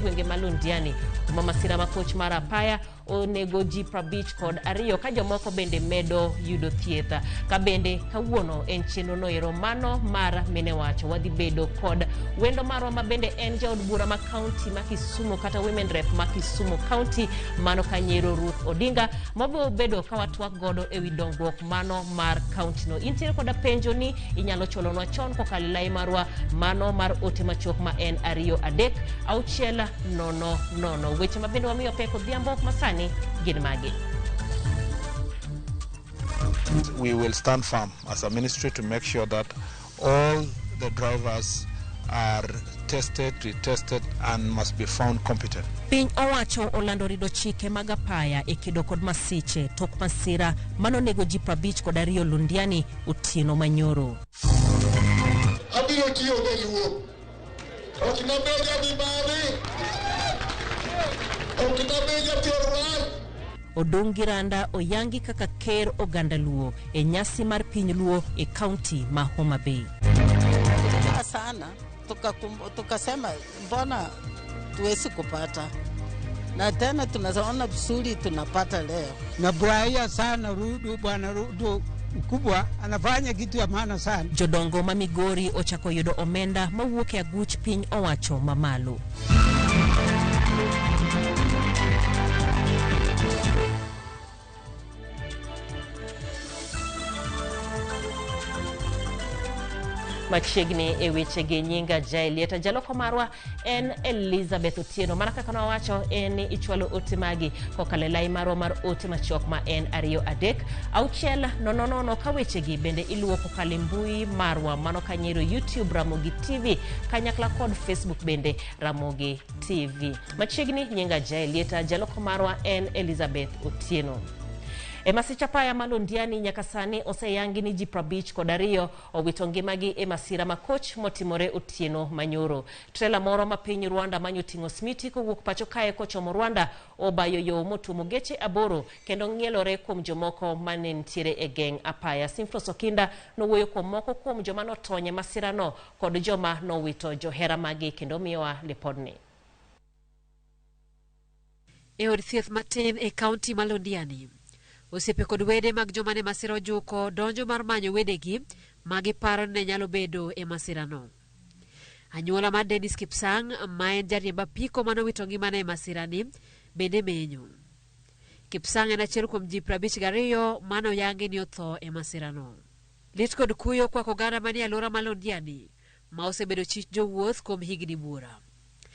Gwenge ma Londiani kuma masira ma koch mar apaya onego ji 52 ka jomoko bende medo yudo thieth. Ka bende kawuono en chenro noero mano mar mine wacho wadhi bedo kod wendo marwa ma bende en jaod bura ma kaunti ma Kisumu kata women rep ma Kisumu County mano Kanyero Ruth Odinga mabiro bedo ka watwak godo ewi dongruok mano mar kaunti no. Intiere koda penjo ni inyalo cholonwa chon kokalo e lai marwa mano mar ote machuok ma en 2 3 6 0 0. Weche ma bende wamiyo pek odhiambo masani gin magi. We will stand firm as a ministry to make sure that all the drivers are tested, retested, and must be found competent. Piny owacho olando rido chike mag apaya e kedo kod masiche tok masira manonego ji 52 Londiani otieno manyoro. Abiro tiyo gi Luo. Ok nabed jadibari. Ok nabed jater wach. Odungi Randa oyangi kaka ker oganda Luo e nyasi mar piny Luo e kaunti ma Homa Bay. Tulikaa sana tukasema mbona tuwezi kupata, na tena tunaona vizuri tunapata leo. Nafurahia sana Ruto, bwana Ruto mkubwa anafanya kitu ya maana sana. Jodongo ma Migori ochako yudo omenda mawuok e aguch piny owacho mamalo. Machiegni e wechegi nyinga Jaelieta. Jaloko marwa en Elizabeth Otieno. Mana kaka nawacho en ni ichwalo ote magi kokalo e lai marwa mar ote machuok ma en 2 3 6 0 0 ka wechegi bende iluwo kokalo e mbui marwa mano Kanyero YouTube Ramogi TV kanyakla kod Facebook bende Ramogi TV. Machiegni nyinga Jaelieta. Jaloko marwa en Elizabeth Otieno. E masich apaya ma Londiani nyaka sani oseyangi ni ji 52 owito ngimagi e masira ma koch motimore otieno manyoro. Trela moro ma piny Rwanda manyo ting'o smiti kowuok pacho kae kochomo Rwanda obayo yo motuomo geche 8 kendo ng'ielore kuom jomoko mane nitiere e geng' apaya. Simfros Okinda nowuoyo kuom moko kuom joma notony e masirano kod joma nowito johera magi kendo miyowa lipodni. E od thieth matin e kaunti ma Londiani, osiepe kod wede mag joma ne masira ojuko donjo mar manyo wedegi ma giparo ni ne nyalo bedo e masirano. Anyuola mar Dennis Kipsang, ma en jariemb apiko manowito ngimane e masirani, bende menyo. Kipsang en achiel kuom ji 52 mane oyangi ni otho e masirano. Lit kod kuyo kwako oganda manie alwora ma Londiani, ma osebedo chich jowuoth kuom higni buora.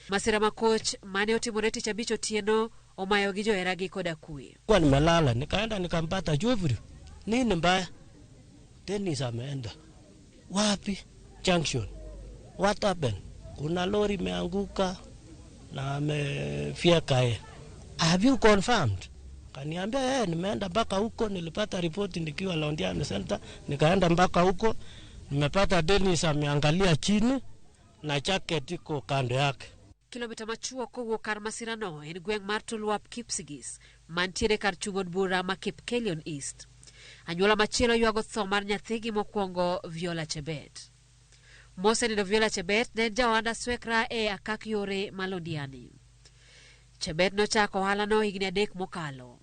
Masira ma koch mane otimore tich abich otieno omayo gi joheragi koda kwe. Kwa nimelala nikaenda nikampata Jovri. Nini mbaya? Dennis ameenda. Wapi? Junction. What happened? Kuna lori imeanguka na amefyeka yeye. Have you confirmed? Kaniambia nimeenda mpaka huko, nilipata ripoti nikiwa Londiani Center, nikaenda mpaka huko, nimepata Dennis ameangalia chini na jacket iko kando yake. Kilomita machuok kowuok kar masirano en gweng' mar Tuluap Kipsigis mantiere kar chung' od bura ma Kipkelion East. Anyuola machielo ywago tho mar nyathigi mokwongo Viola Chebet. Mosenindo Viola Chebet ne en jaohand aswekra e akak yore ma Londiani. Chebet nochako ohalano higni 3 mokalo.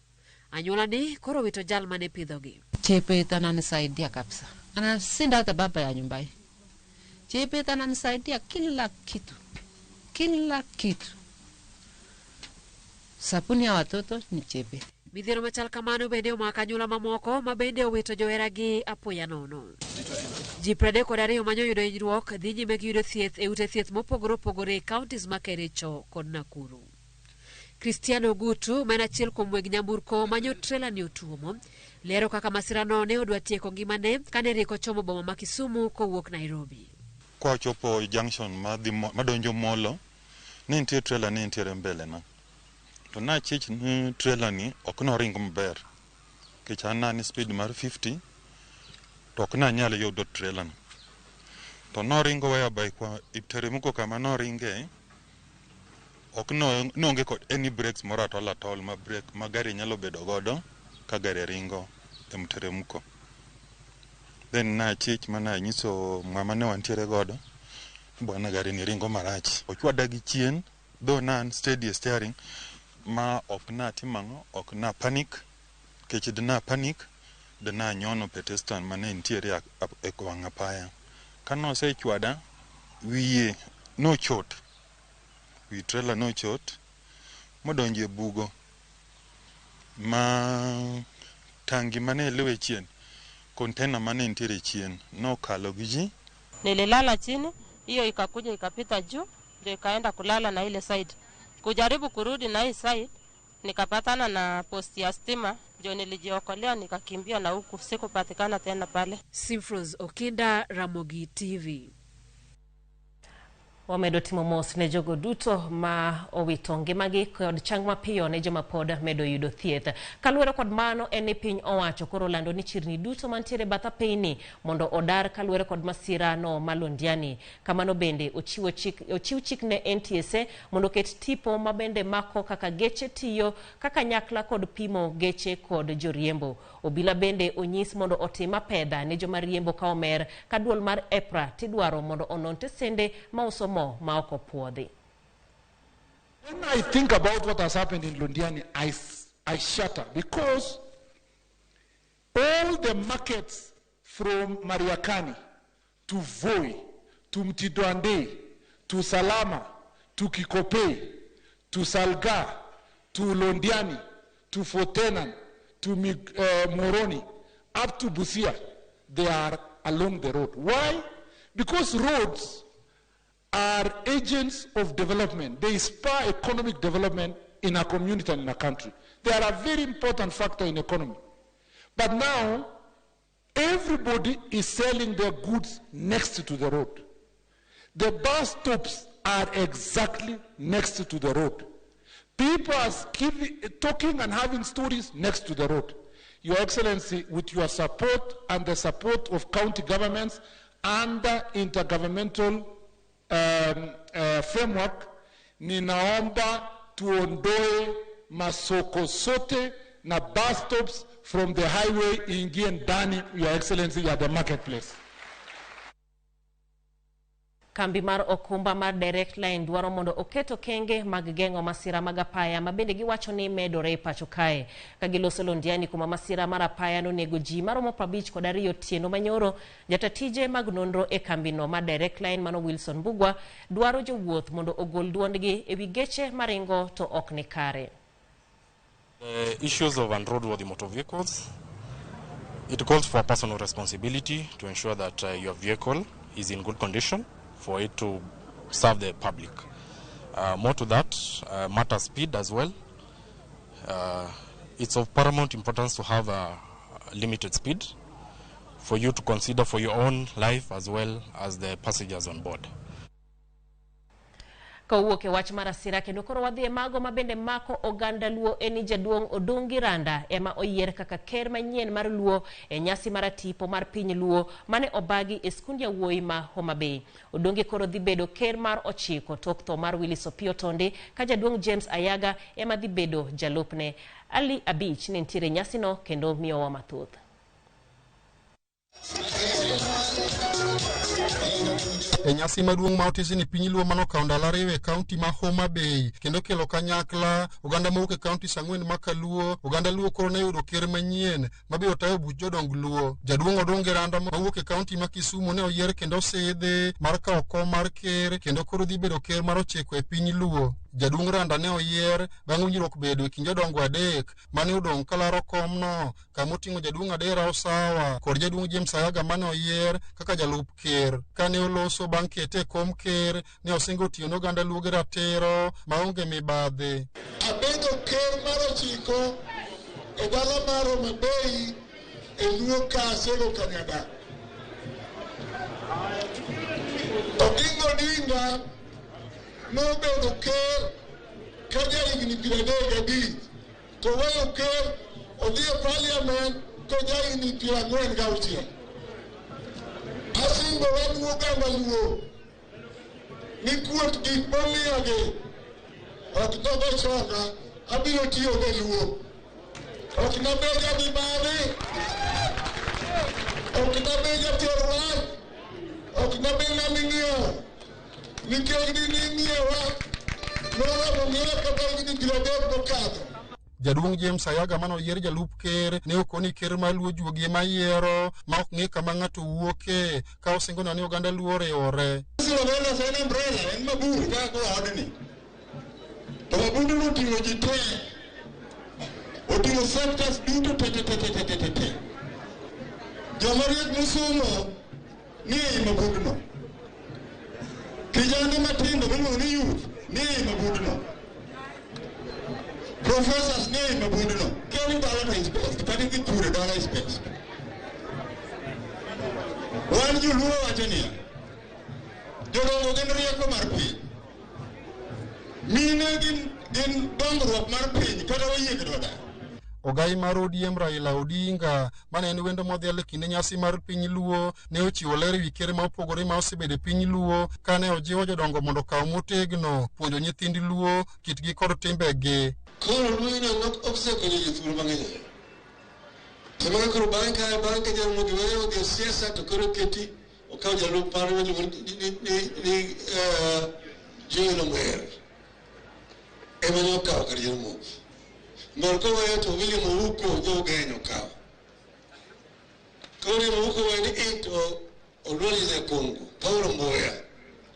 Anyuola ni koro wito jal mane pidhogi. Chebet ananisaidia kabisa. Anashinda hata baba ya nyumba hii. Chebet ananisaidia kila kitu. Kila kitu. Sabuni ya watoto ni Chebet. Midhiero machal kamano bende omako anyuola mamoko ma bende owito joheragi apoya nono. Ji 32 manyo yudo hinyruok dhi nyime gi yudo thieth e ute thieth mopogore opogore e counties ma Kericho kod Nakuru. Cristiano Ogutu, ma en achiel kuom weg nyamburko manyo trela ni otuomo, lero kaka masirano ne odwa tieko ngimane kane rik ochomo boma ma Kisumu kowuok Nairobi. Kwa ochopo junction madonjo Molo, ne nitie trela ne nitiere mbele na. To nachich ni trela ni ok noring maber. Nikech an nani speed mar 50, to ok nanyal yudo trela no. To noringo whereby kwa iteremko kama noringe, ok no, noonge kod any brakes moro at all at all ma brake ma gari nyalo bedo godo ka gari ringo e mteremko. Then nachich mana nyiso ng'ama ne wantiere godo, bwana gari ni ringo marach. Ochwada gi chien, Though na an steady e steering ma ok natimo ang'o, ok na panic, nikech dina panic dina nyono pedestrian mane nitiere e wang' apaya. Kanosechwada, wiye nochot, wi trailer nochot modonjo e bugo ma tangi mane luwe chien, container mane nitiere chien nokalo gi ji. Nililala chini, hiyo ikakuja ikapita juu, ndio ikaenda kulala na ile side. Kujaribu kurudi na hii side, nikapatana na posti ya stima, ndio nilijiokolea nikakimbia na huku sikupatikana tena pale. Simfros Okinda, Ramogi TV. Wamedo timo mos ne jogo duto ma owito ngimagi kod chang mapiyo ne joma pod medo yudo thieth. Kaluwore kod mano en ni piny owacho koro lando ni chirni duto mantiere bath apeyni mondo odar kaluwore kod masira no ma Londiani. Kamano bende ochiw chik ne NTSA mondo oket tipo ma bende mako kaka geche tiyo kaka nyakla kod pimo geche kod joriembo. Obila bende onyis mondo otim apedha ne joma riembo ka omer ka duol mar EPRA tidwaro mondo onon tesende mauso mo ma ok opuodhi. When I think about what has happened in Londiani, I shudder, because all the markets from Mariakani to Voi, to Mtito to Salama, to Kikopey, to Salga, to Londiani, to Fort Tenan, to Moroni, up to Busia, they are along the road. Why? Because roads are agents of development. They spur economic development in a community and in a country. They are a very important factor in economy. But now, everybody is selling their goods next to the road. The bus stops are exactly next to the road. People are talking and having stories next to the road. Your Excellency, with your support and the support of county governments under intergovernmental framework, ninaomba tuondoe masoko sote na bus stops from the highway ingie ndani, Your Excellency, at the marketplace. Kambi mar okumba mar Direct Line dwaro mondo oket okenge mag geng'o masira mag apaya ma bende giwacho ni medore e pacho kae. Ka giloso Londiani kuma masira mar apaya nonego ji maromo 52 otieno manyoro, jatatije mag nonro e kambino mar Direct Line mano Wilson Mbugua dwaro jowuoth mondo ogol duondgi ewi geche maringo to ok ni kare. The issues of unroadworthy motor vehicles, it calls for personal responsibility to ensure that your vehicle is in good condition for it to serve the public. More to that, matter speed as well. It's of paramount importance to have a limited speed for you to consider for your own life as well as the passengers on board. Kowuok e wach mar asira kendo koro wadhi e mago ma bende mako oganda Luo en ni jaduong' Odungi Randa ema oyier kaka ker manyien mar Luo e nyasi mar tipo mar piny Luo mane obagi e skund yawuoyi ma Homa Bay. Odungi koro dhi bedo ker mar 9 tok tho mar Willis Opiyo Tondi ka jaduong' James Ayaga ema dhi bedo jalupne. Ali Abich ne nitiere e nyasino kendo miyowa mathoth. E nyasi maduong' ma otisi ni piny Luo manokawo ndalo 2 e kaunti ma Homa Bay kendo kelo kanyakla oganda mowuok e kaunti 4 ma Kaluo. Oganda Luo koro ne yudo ker manyien mabiro tayo buch jodong Luo. Jaduong' Odungi Randa mawuok e kaunti ma Kisumu ne oyier kendo osidhi mar kawo kom mar ker kendo koro dhi bedo ker mar 9 e piny Luo. Jaduong' Randa ne oyier bang' winjruok bedo e kind jodongo 3 mane odong' kalaro komno kama oting'o jaduong' Adera Osawa kod jaduong' James Ayaga mane oyier kaka jalup ker. Kane oloso bang' kete e kom ker ne osingo tiyo ne oganda Luo gi ratiro maonge mibadhi. Abedo ker mar 9 e dala mar Homa Bay e Luo ka Asego Kanyada. Oginga Odinga nobedo ker ka jahigni 35 to weyo ker odhi e parliament ko jahigni 46. Asingo wan oganda Luo ni kuot gik momiyagi ok nogo chonga, abiro tiyo gi Luo. Ok nabed jamibadhi, ok nabed jater wach, ok nabed ng'ama ing'iewo nikech gin ing'iewa Noromo miya kata higni 30 mokadho. Jaduong' James Ayaga mane oyier jalup ker ne okoni ker mar Luo juogi ema yiero ma ok ng'e kama ng'ato wuoke ka osingona ni oganda Luo oriwore. Umbrella en umbrella, en mabur kaka odni. To mabundu oting'o ji te. Oting'o sectors duto te te te te te te te. Joma riek mosomo ni ei mabundno. Kijande matindo miluongo ni youth ni ei mabundno. Professors ni ei mabundno. Keni dala to is best, kata idhi puro dala is best. Wan joluo wacho niya, jodongo gin rieko mar piny. Mine gin dongruok mar piny kata wayie kata wadak. Ogai mar ODM Raila Odinga mane en wendo modhial e kinde nyasi mar piny Luo ne ochiwo ler ewi ker ma opogore ma osebedo e piny Luo kane ojiwo jodongo mondo okaw motegno puonjo nyithind Luo kitgi kod timbegi. Koro Luo ino osekonyo jothur mang'eny. To mana koro bang'e ka bang'e ka Jaramogi weyo odhi e siasa to koro keti okawo jalup mare miluongo ni Joel Omwer ema ne okawo kar Jaramogi. Mor koweyo to William Ouko jo-Ugenya okawo. Ka William Ouko oweyo ni i to Oluoch Nyakongo, Paulo Mboya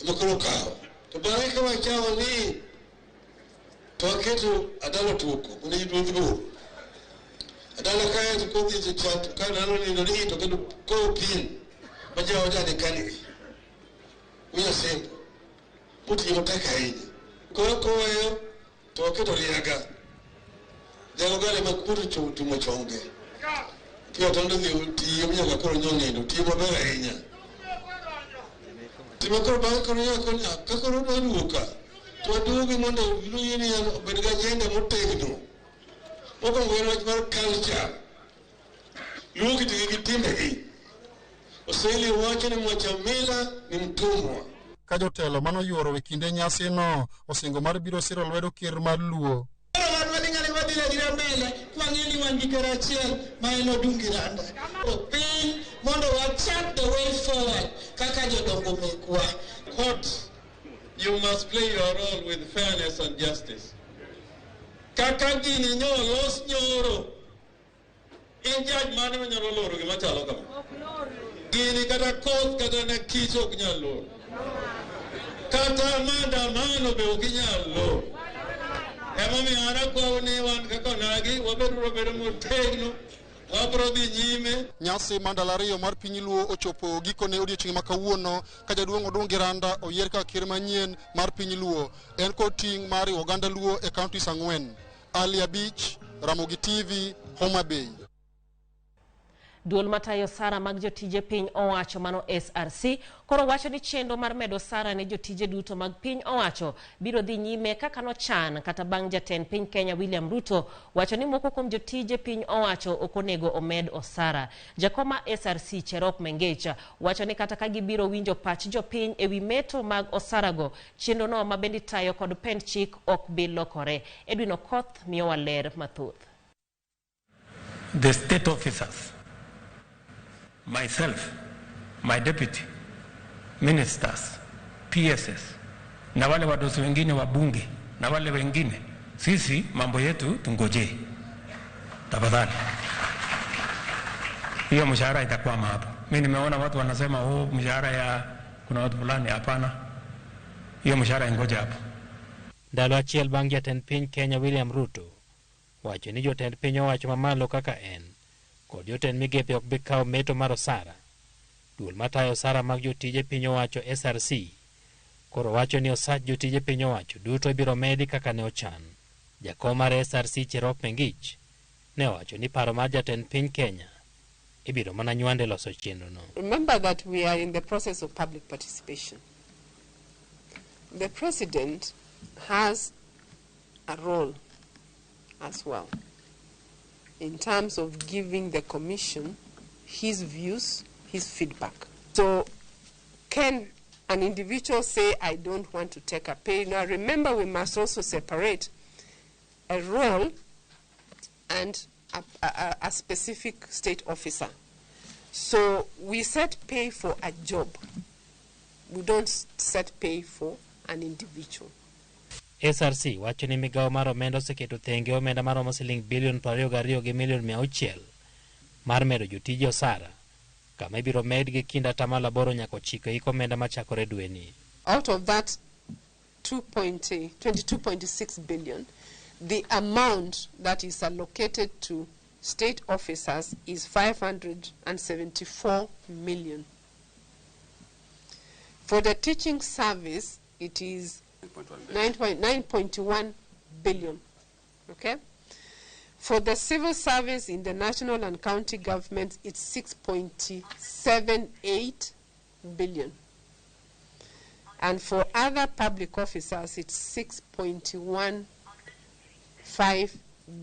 ema koro okawo. To bang'e ka wachawo ni to waketo Adala Tuoko mane ruodh Gor. Adala kae to kodhi to cha to ka ndalo nindo ni to kendo kowo pien ma jaoda ne kanigi. Wiya Sembo motiyo matek ahinya. Koro koweyo to waketo Riaga. Jago ma kuro tumo chonge. Pia tondo dhi tiyo nyaka koro nyonindo tiyo maber ahinya. Timo koro bang'e koro nyaka koro ka koro waduogo ka to waduogi mondo Luo ni obed gi agenda motegno. Mokwongo en wach mar culture. Luo kitgi gi timbegi. Waswahili wacho ni mwacha mila ni mtumwa. Ka jotelo mane oyuoro e kinde nyasino osingo mar biro siro lwedo ker mar Luo. Wan wadhi wadhi adhira mbele kwang'e ni wan gi ker achiel ma en Odungi Randa. Piny mondo wa chart the way forward kaka jodongo mekwa. Court, you must play your role with fairness and justice. Kaka gini nyo los nyoro, in judge mane manyalo loro gima chalo kama? Gini kata koth kata na kich ok nyal loro. Kata maandamano be ok inyal loro. Emomiyo an akwau ni wan kaka onagi wabeduru bedo motegno, wabiro dhi nyime. Nyasi mar ndalo ariyo mar piny Luo ochopo gikone odiochieng' ma kawuono ka jaduong' Odungi Randa oyier kaka ker manyien mar piny Luo. En kod ting' mar riwo oganda Luo e counties 4. Ali Abich, Ramogi TV, Homa Bay. Duol matayo osara mag jotije piny owacho mano SRC koro wacho ni chenro mar medo osara ne jotije duto mag piny owacho biro dhi nyime kaka nochan kata bang' jatend piny Kenya William Ruto wacho ni moko kuom jotije piny owacho ok onego omed osara. Jakom ma SRC Cherop Mengech wacho ni kata ka gibiro winjo pach jopiny ewi meto mag osarago, chenro no ma bende itayo kod pend chik ok bi lokore. Edwin Okoth miyowa ler mathoth. The state officers, myself, my deputy, ministers, PSS na wale wadosi wengine wa bunge na wale wengine, sisi mambo yetu tungojee tafadhali. Hiyo mshahara itakwama hapo. Mimi nimeona watu wanasema oh, mshahara ya kuna watu fulani. Hapana, hiyo mshahara ingoje hapo. Ndalo achiel bang' jatend piny Kenya William Ruto wacho ni jotend piny owacho mamalo kaka en kod jotend migepe ok bi kawo meto mar osara. Duol matayo osara mag jotije piny owacho SRC koro wacho ni osach jotije piny owacho duto ibiro medi kaka ne ochan. Jakom mar SRC Cherop Mengich ne owacho ni paro mar jatend piny Kenya ibiro mana nywande loso chenro no. Remember that we are in the process of public participation. The president has a role as well in terms of giving the commission his views, his feedback. So can an individual say, I don't want to take a pay? Now remember, we must also separate a role and a specific state officer. So we set pay for a job. We don't set pay for an individual. SRC wacho ni migawo mar omenda oseketo thenge omenda maromo siling bilion 22 gi milion 600 mar medo jotije osara, kama ibiro medgi kind 8% nyaka 9 hik omenda machakore dweni. Out of that 22.6 billion, the amount that is allocated to state officers is 574 million. For the teaching service, it is 9.1 billion. Okay? For the civil service in the national and county governments, it's 6.78 billion. And for other public officers, it's 6.15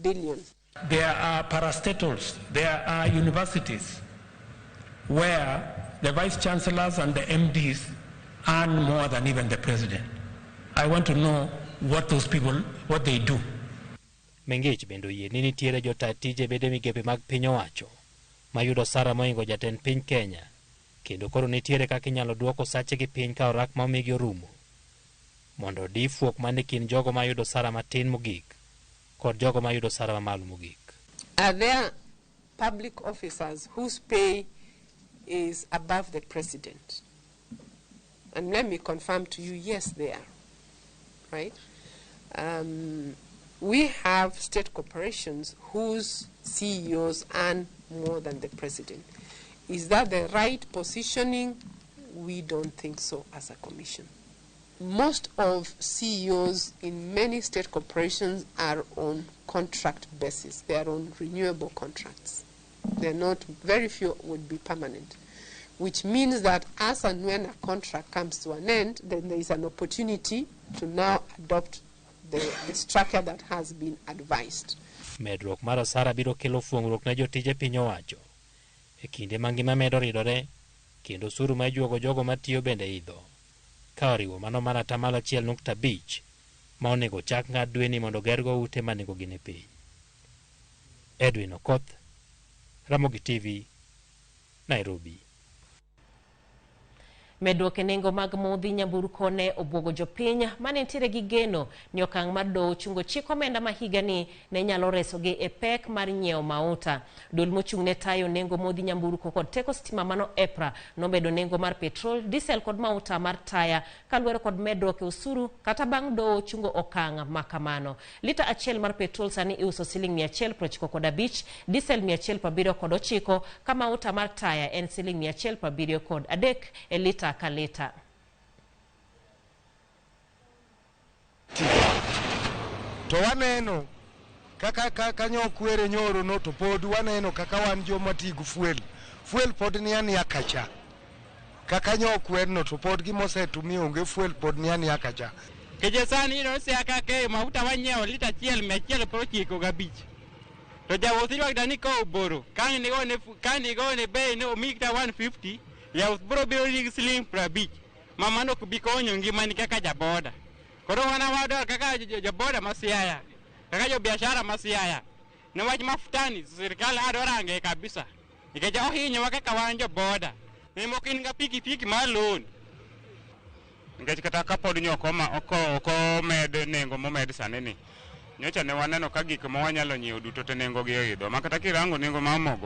billion. There are parastatals, there are universities where the vice chancellors and the MDs earn more than even the president. I want to know what those people, what they do. Mengich bende oyie ni nitiere jota tije bede migepe mag piny owacho mayudo osara mohingo jatend piny Kenya, kendo koro nitiere kaka inyalo duok osachegi piny ka orak ma omigi orumo, mondo odi fuok man e kind jogo mayudo osara matin mogik kod jogo mayudo osara mamalo mogik. Are there public officers whose pay is above the president? And let me confirm to you, yes, they are. Right? We have state corporations whose CEOs earn more than the president. Is that the right positioning? We don't think so as a commission. Most of CEOs in many state corporations are on contract basis. They are on renewable contracts. They're not, very few would be permanent, which means that as and when a contract comes to an end, then there is an opportunity to now adopt the structure that has been advised. Medruok mar osara biro kelo fuong'ruok ne jotije piny owacho e kinde ma ngima medo ridore kendo osuru ma ijuogo jogo matiyo bende idho, ka oriwo mano mar 1.5% ma onego chak ng'ad dweni mondo gergo ute ma nengogi ni piny. Edwin Okoth, Ramogi TV, Nairobi. Medruok e nengo mag modhi nyamburko ne obwogo jopiny mane nitiere gi geno ni okang' mar doho chungo chik omenda ma higani ne nyalo resogi e pek mar nyiewo mauta. Duol mochung' ne tayo nengo modhi nyamburko kod teko stima mano EPRA nomedo nengo mar petrol, diesel kod mauta mar taya kaluwore kod medruok e osuru kata bang' doho chungo okang' ma kamano. Lita achiel mar petrol sani iuso siling 195, diesel 179 ka mauta mar taya en siling 173 e lita ka lita. To waneno kaka kanyo kwere nyoro no to pod waneno kaka wan joma tigo fuel. Fuel pod ni ania kacha. Kaka nyo kwer no to pod gimosetumio onge fuel pod ni ania kacha. Keje sani ino siaka ke mafuta wanyiewo lita achiel 195. To jawuoth ywak ni ka oboro ka nigone bei ni omi kata 150 jawuoth biro biro gi siling 50 ma mano ok bi konyo ngimani kaka jaboda. Koro wan wadwaro kaka joboda ma Siaya, kaka jobiashara ma Siaya, niwach mafutani sirikal adwa range kabisa nikech ohinyowa kaka wan joboda. Moko in ga pikipiki mar loan. Nikech kata kapod nyo ok omed nengo momed sani ni, nyocha ne waneno ka gik ma wanyalo nyiewo duto te nengo gi oidho. Ma kata kirango nengo mar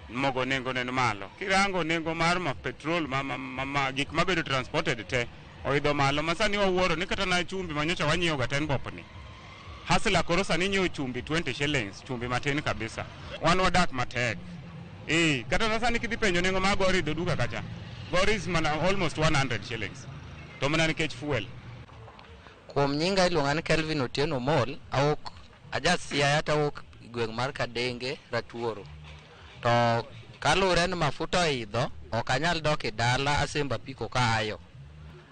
mogo nengo ne ni malo. Kirango nengo mar petrol ma gik mabedo transported te oidho malo. Ma sani wawuoro ni kata na chumbi ma nyocha wanyiewo ga 10 bob ni, Hasla koro sani nyiewo chumbi 20 shillings, chumbi matin kabisa. Wan wadak matek. Kata na sani kidhi penjo nengo mar gori idho duka kacha, gori is mana almost 100 shillings. To mana nikech fuel. Kuom nyinga iluonga ni Kelvin Otieno Mol, awuok aja Siaya to awuok gweng' mar Kadenge, Ratuoro. To kaluwore ni mafuta oidho, ok anyal dok e dala asembo apiko ka ayo.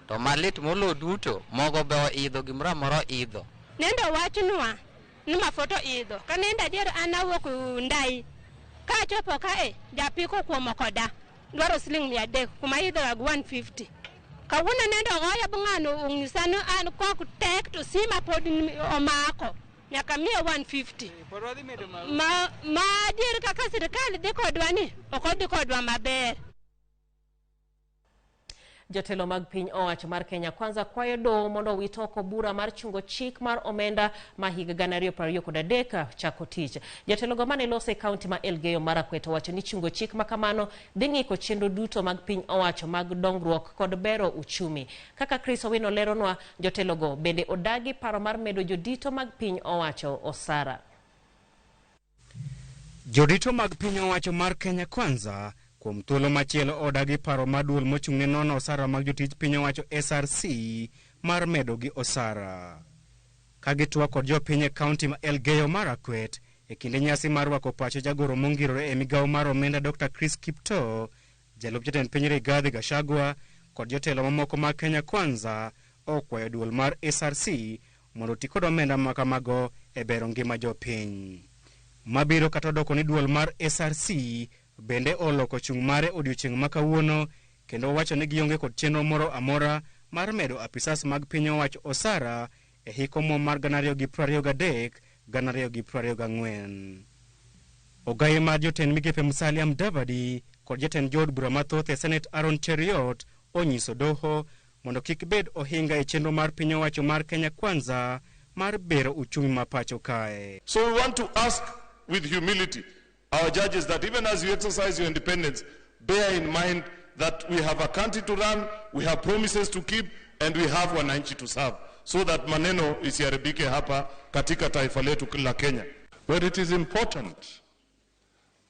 To malit moloyo duto, mogo be oidho, gimoro amora oidho. Nendo wachnwa ni mafuta oidho. Ka nendo adier an awuok Ndai. Kachopo kae, japiko kuomo koda. Dwaro siling 300 kuma idho ag 150. Kawuono nendo ogoya bng'ano onyisa ni an kok tek to sima pod omako. Nyaka miya 150. Ma adier kaka sirikal dhi kodwa ni, ok odhi kodwa maber. Jotelo mag piny owacho mar Kenya Kwanza kwayo doho mondo owit oko bura mar chungo chik mar omenda ma higa 2023 chako tich. Jatelogo mane loso e kaunti ma Elgeyo Marakwet owacho ni chungo chik ma kamano dhi ng'iko chenro duto mag piny owacho mag dongruok kod bero uchumi. Kaka Chris Owino leronwa, jotelogo bende odagi paro mar medo jodito mag piny owacho osara. Jodito mag piny owacho mar Kenya Kwanza kuom thuolo machielo odagi paro mar duol mochung' ne nono osara mag jotij piny owacho SRC mar medogi osara. Ka gitwak kod jopiny e kaunti ma Elgeyo Marakwet e kinde nyasi mar rwako pacho jagoro mongirore e migawo mar omenda Dr. Chris Kiptoo, jalup jatend piny Rigathi Gachagua kod jotelo mamoko mag Kenya Kwanza okwayo duol mar SRC mondo oti kod omenda ma kamago e bero ngima jopiny. Mabiro kata odoko ni duol mar SRC bende oloko chung' mare odiochieng' ma kawuono kendo owacho ni gionge kod chenro moro amora mar medo apisas mag piny owacho osara e hik omuom mar 2023 2024. Ogaye mar jotend migepe Musalia Mudavadi kod jatend jood bura mathoth e Senate Aaron Cheruiyot onyiso doho mondo kik bed ohinga e chenro mar piny owacho mar Kenya Kwanza mar bero uchumi ma pacho kae. So we want to ask with humility our judges that even as you exercise your independence, bear in mind that we have a country to run, we have promises to keep, and we have wananchi to serve, so that maneno isiharibike hapa katika taifa letu la Kenya. But it is important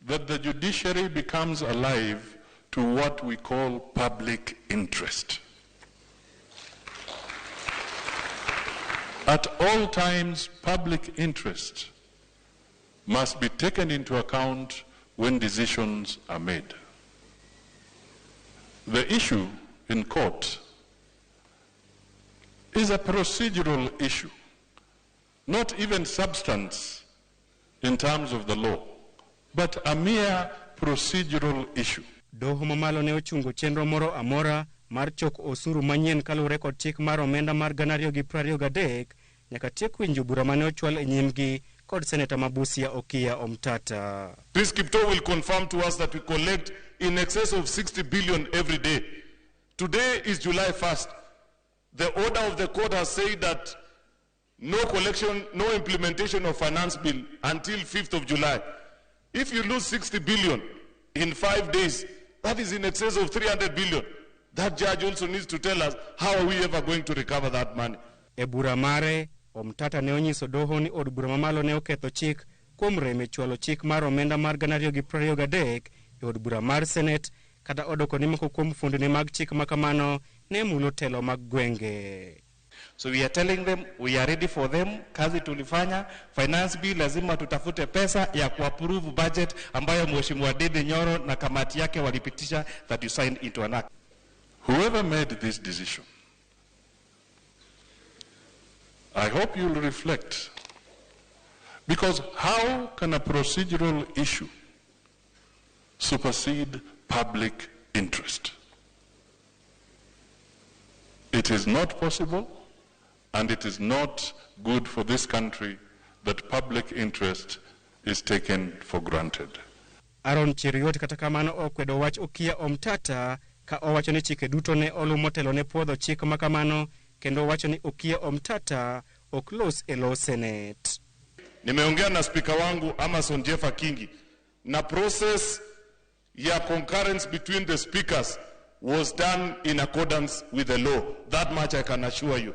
that the judiciary becomes alive to what we call public interest. At all times, public interest must be taken into account when decisions are made. The issue in court is a procedural issue, not even substance in terms of the law, but a mere procedural issue. Doho mamalo ne ochungo chenro moro amora mar choko osuru manyien kaluwore kod chik mar omenda mar 2023 nyaka tiek winjo bura mane ochwal e nyimgi kod seneta ma Busia Okiya Omtata. Chris Kiptoo will confirm to us that we collect in excess of 60 billion every day. Today is July 1st. The order of the court has said that no collection, no implementation of finance bill until 5th of July. If you lose 60 billion in 5 days, that is in excess of 300 billion. That judge also needs to tell us how are we ever going to recover that money. E bura mare, Omtata ne onyiso doho ni od bura mamalo ne oketho chik kuom rem e chwalo chik mar omenda mar 2023 e od bura mar Senate kata odoko ni moko kuom fuondni mag chik ma kamano ne mulo telo mag gwenge. So we are telling them we are ready for them. Kazi tulifanya, finance bill lazima tutafute pesa ya kuapprove budget ambayo Mheshimiwa Ndindi Nyoro na kamati yake walipitisha that you signed into an act. Whoever made this decision, I hope you'll reflect, because how can a procedural issue supersede public interest? It is not possible, and it is not good for this country that public interest is taken for granted. Aaron Cheruiyot kata kamano okwedo wach Okiya Omtata ka owacho ni chike duto ne oluw motelo ne puodho chik ma kamano kendo owacho ni Okiya Omtata ok los e lo Senate. Nimeongea na spika wangu Amason Jeffa Kingi na process ya concurrence between the speakers was done in accordance with the law. That much I can assure you.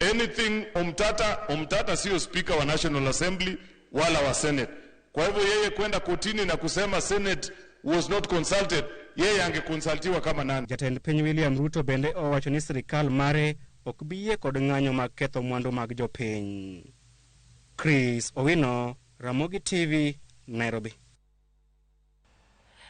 Anything Omtata, Omtata sio speaker wa National Assembly wala wa Senate. Kwa hivyo yeye kwenda kotini na kusema Senate was not consulted, yeye angekonsultiwa kama nani? Jatend piny William Ruto bende owacho ni sirikal mare ok bi yie kod ng'anyo mag ketho mwandu mag jopiny. Chris Owino, Ramogi TV, Nairobi.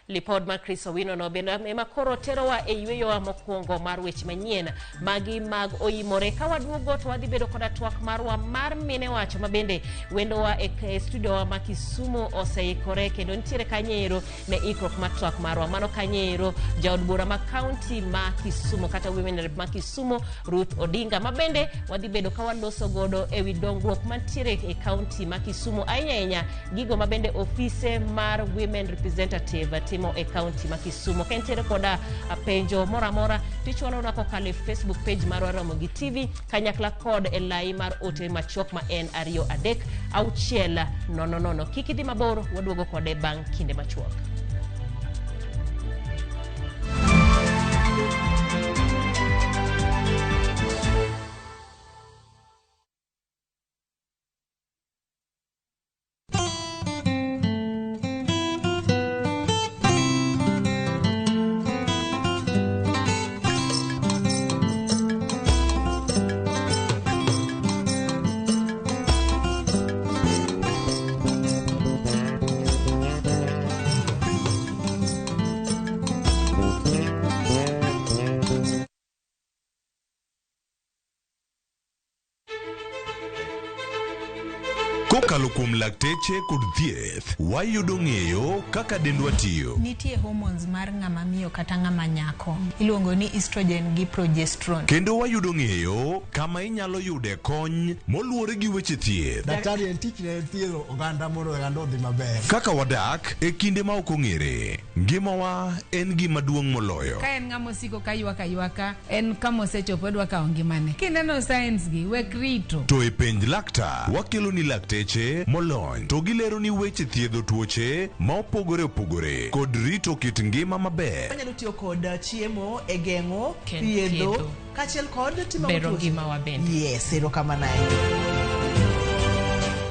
Lipod mar Chris Owino no bende ema koro terowa e yweyowa mokwongo mar weche manyien magi mag oimore. Ka waduogo to wadhi bedo koda twak marwa mar mine wacho ma bende wendowa e studio wa ma Kisumu oseikore kendo nitiere kanyo ne ikruok mar twak marwa. Mano kanyo jaod bura ma kaunti ma Kisumu kata Women Rep ma Kisumu Ruth Odinga ma bende wadhi bedo ka waloso godo ewi dongruok mantiere e kaunti ma Kisumu ahinya ahinya gigo ma bende ofise mar Women Representative motimo e kaunti ma Kisumu. Ka intiere koda penjo moro amora tichwalona kokalo e Facebook page marwa Ramogi TV kanyakla kod e lai mar ote machuok ma en 2 3 6 0 0. Kik idhi mabor, waduogo kode bang' kinde machuok. Kokalo kuom lakteche kod thieth, wayudo ng'eyo kaka dendwa tiyo. Nitie hormones mar ng'ama miyo kata ng'ama nyako iluongo ni estrogen gi progesterone. Kendo wayudo ng'eyo kama inyalo yude kony moluwore gi weche thieth. Daktari en tichne en thiedho oganda mondo oganda odhi maber. Kaka wadak e kinde ma ok ong'ere, ngimawa en gima duong' moloyo. Ka en ng'ama osiko ka ywak aywaka, en kama osechopo odwa kawo ngimane. Kineno signs gi, wek rito. To e penj laktar, wakelo ni lakteche molony to gilero ni weche thiedho tuoche ma opogore opogore kod rito kit ngima maber. Wanyalo tiyo kod chiemo e geng'o, thiedho, kaachiel kod timo bero ngimawa bende. Yes, erokamano ahinya.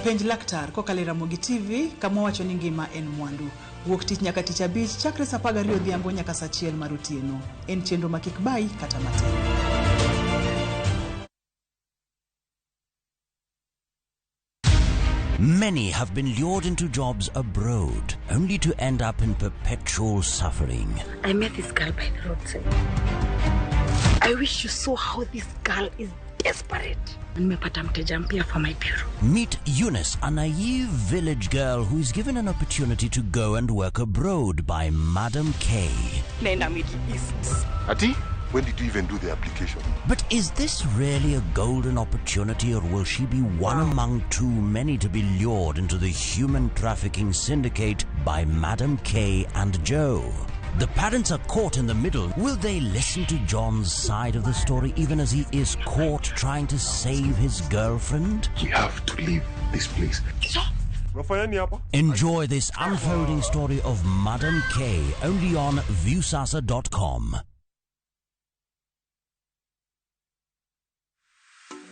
Penj laktar kokalo e Ramogi TV kama wacho ni ngima en mwandu. Wuok tich nyaka tich abich chakre saa 12 odhiambo nyaka saa 1 mar otieno. En chenro ma kik bayi kata matin. Many have been lured into jobs abroad, only to end up in perpetual suffering. I met this girl by the roadside. I wish you saw how this girl is desperate. Nimepata mteja mpya for my bureau. Meet Eunice, a naive village girl who is given an opportunity to go and work abroad by Madam K. Naenda Middle East. Ati, when did you even do the application? But is this really a golden opportunity, or will she be one among too many to be lured into the human trafficking syndicate by Madam K and Joe? The parents are caught in the middle. Will they listen to John's side of the story even as he is caught trying to save his girlfriend? We have to leave this place. Enjoy this unfolding story of Madam K only on Viusasa.com.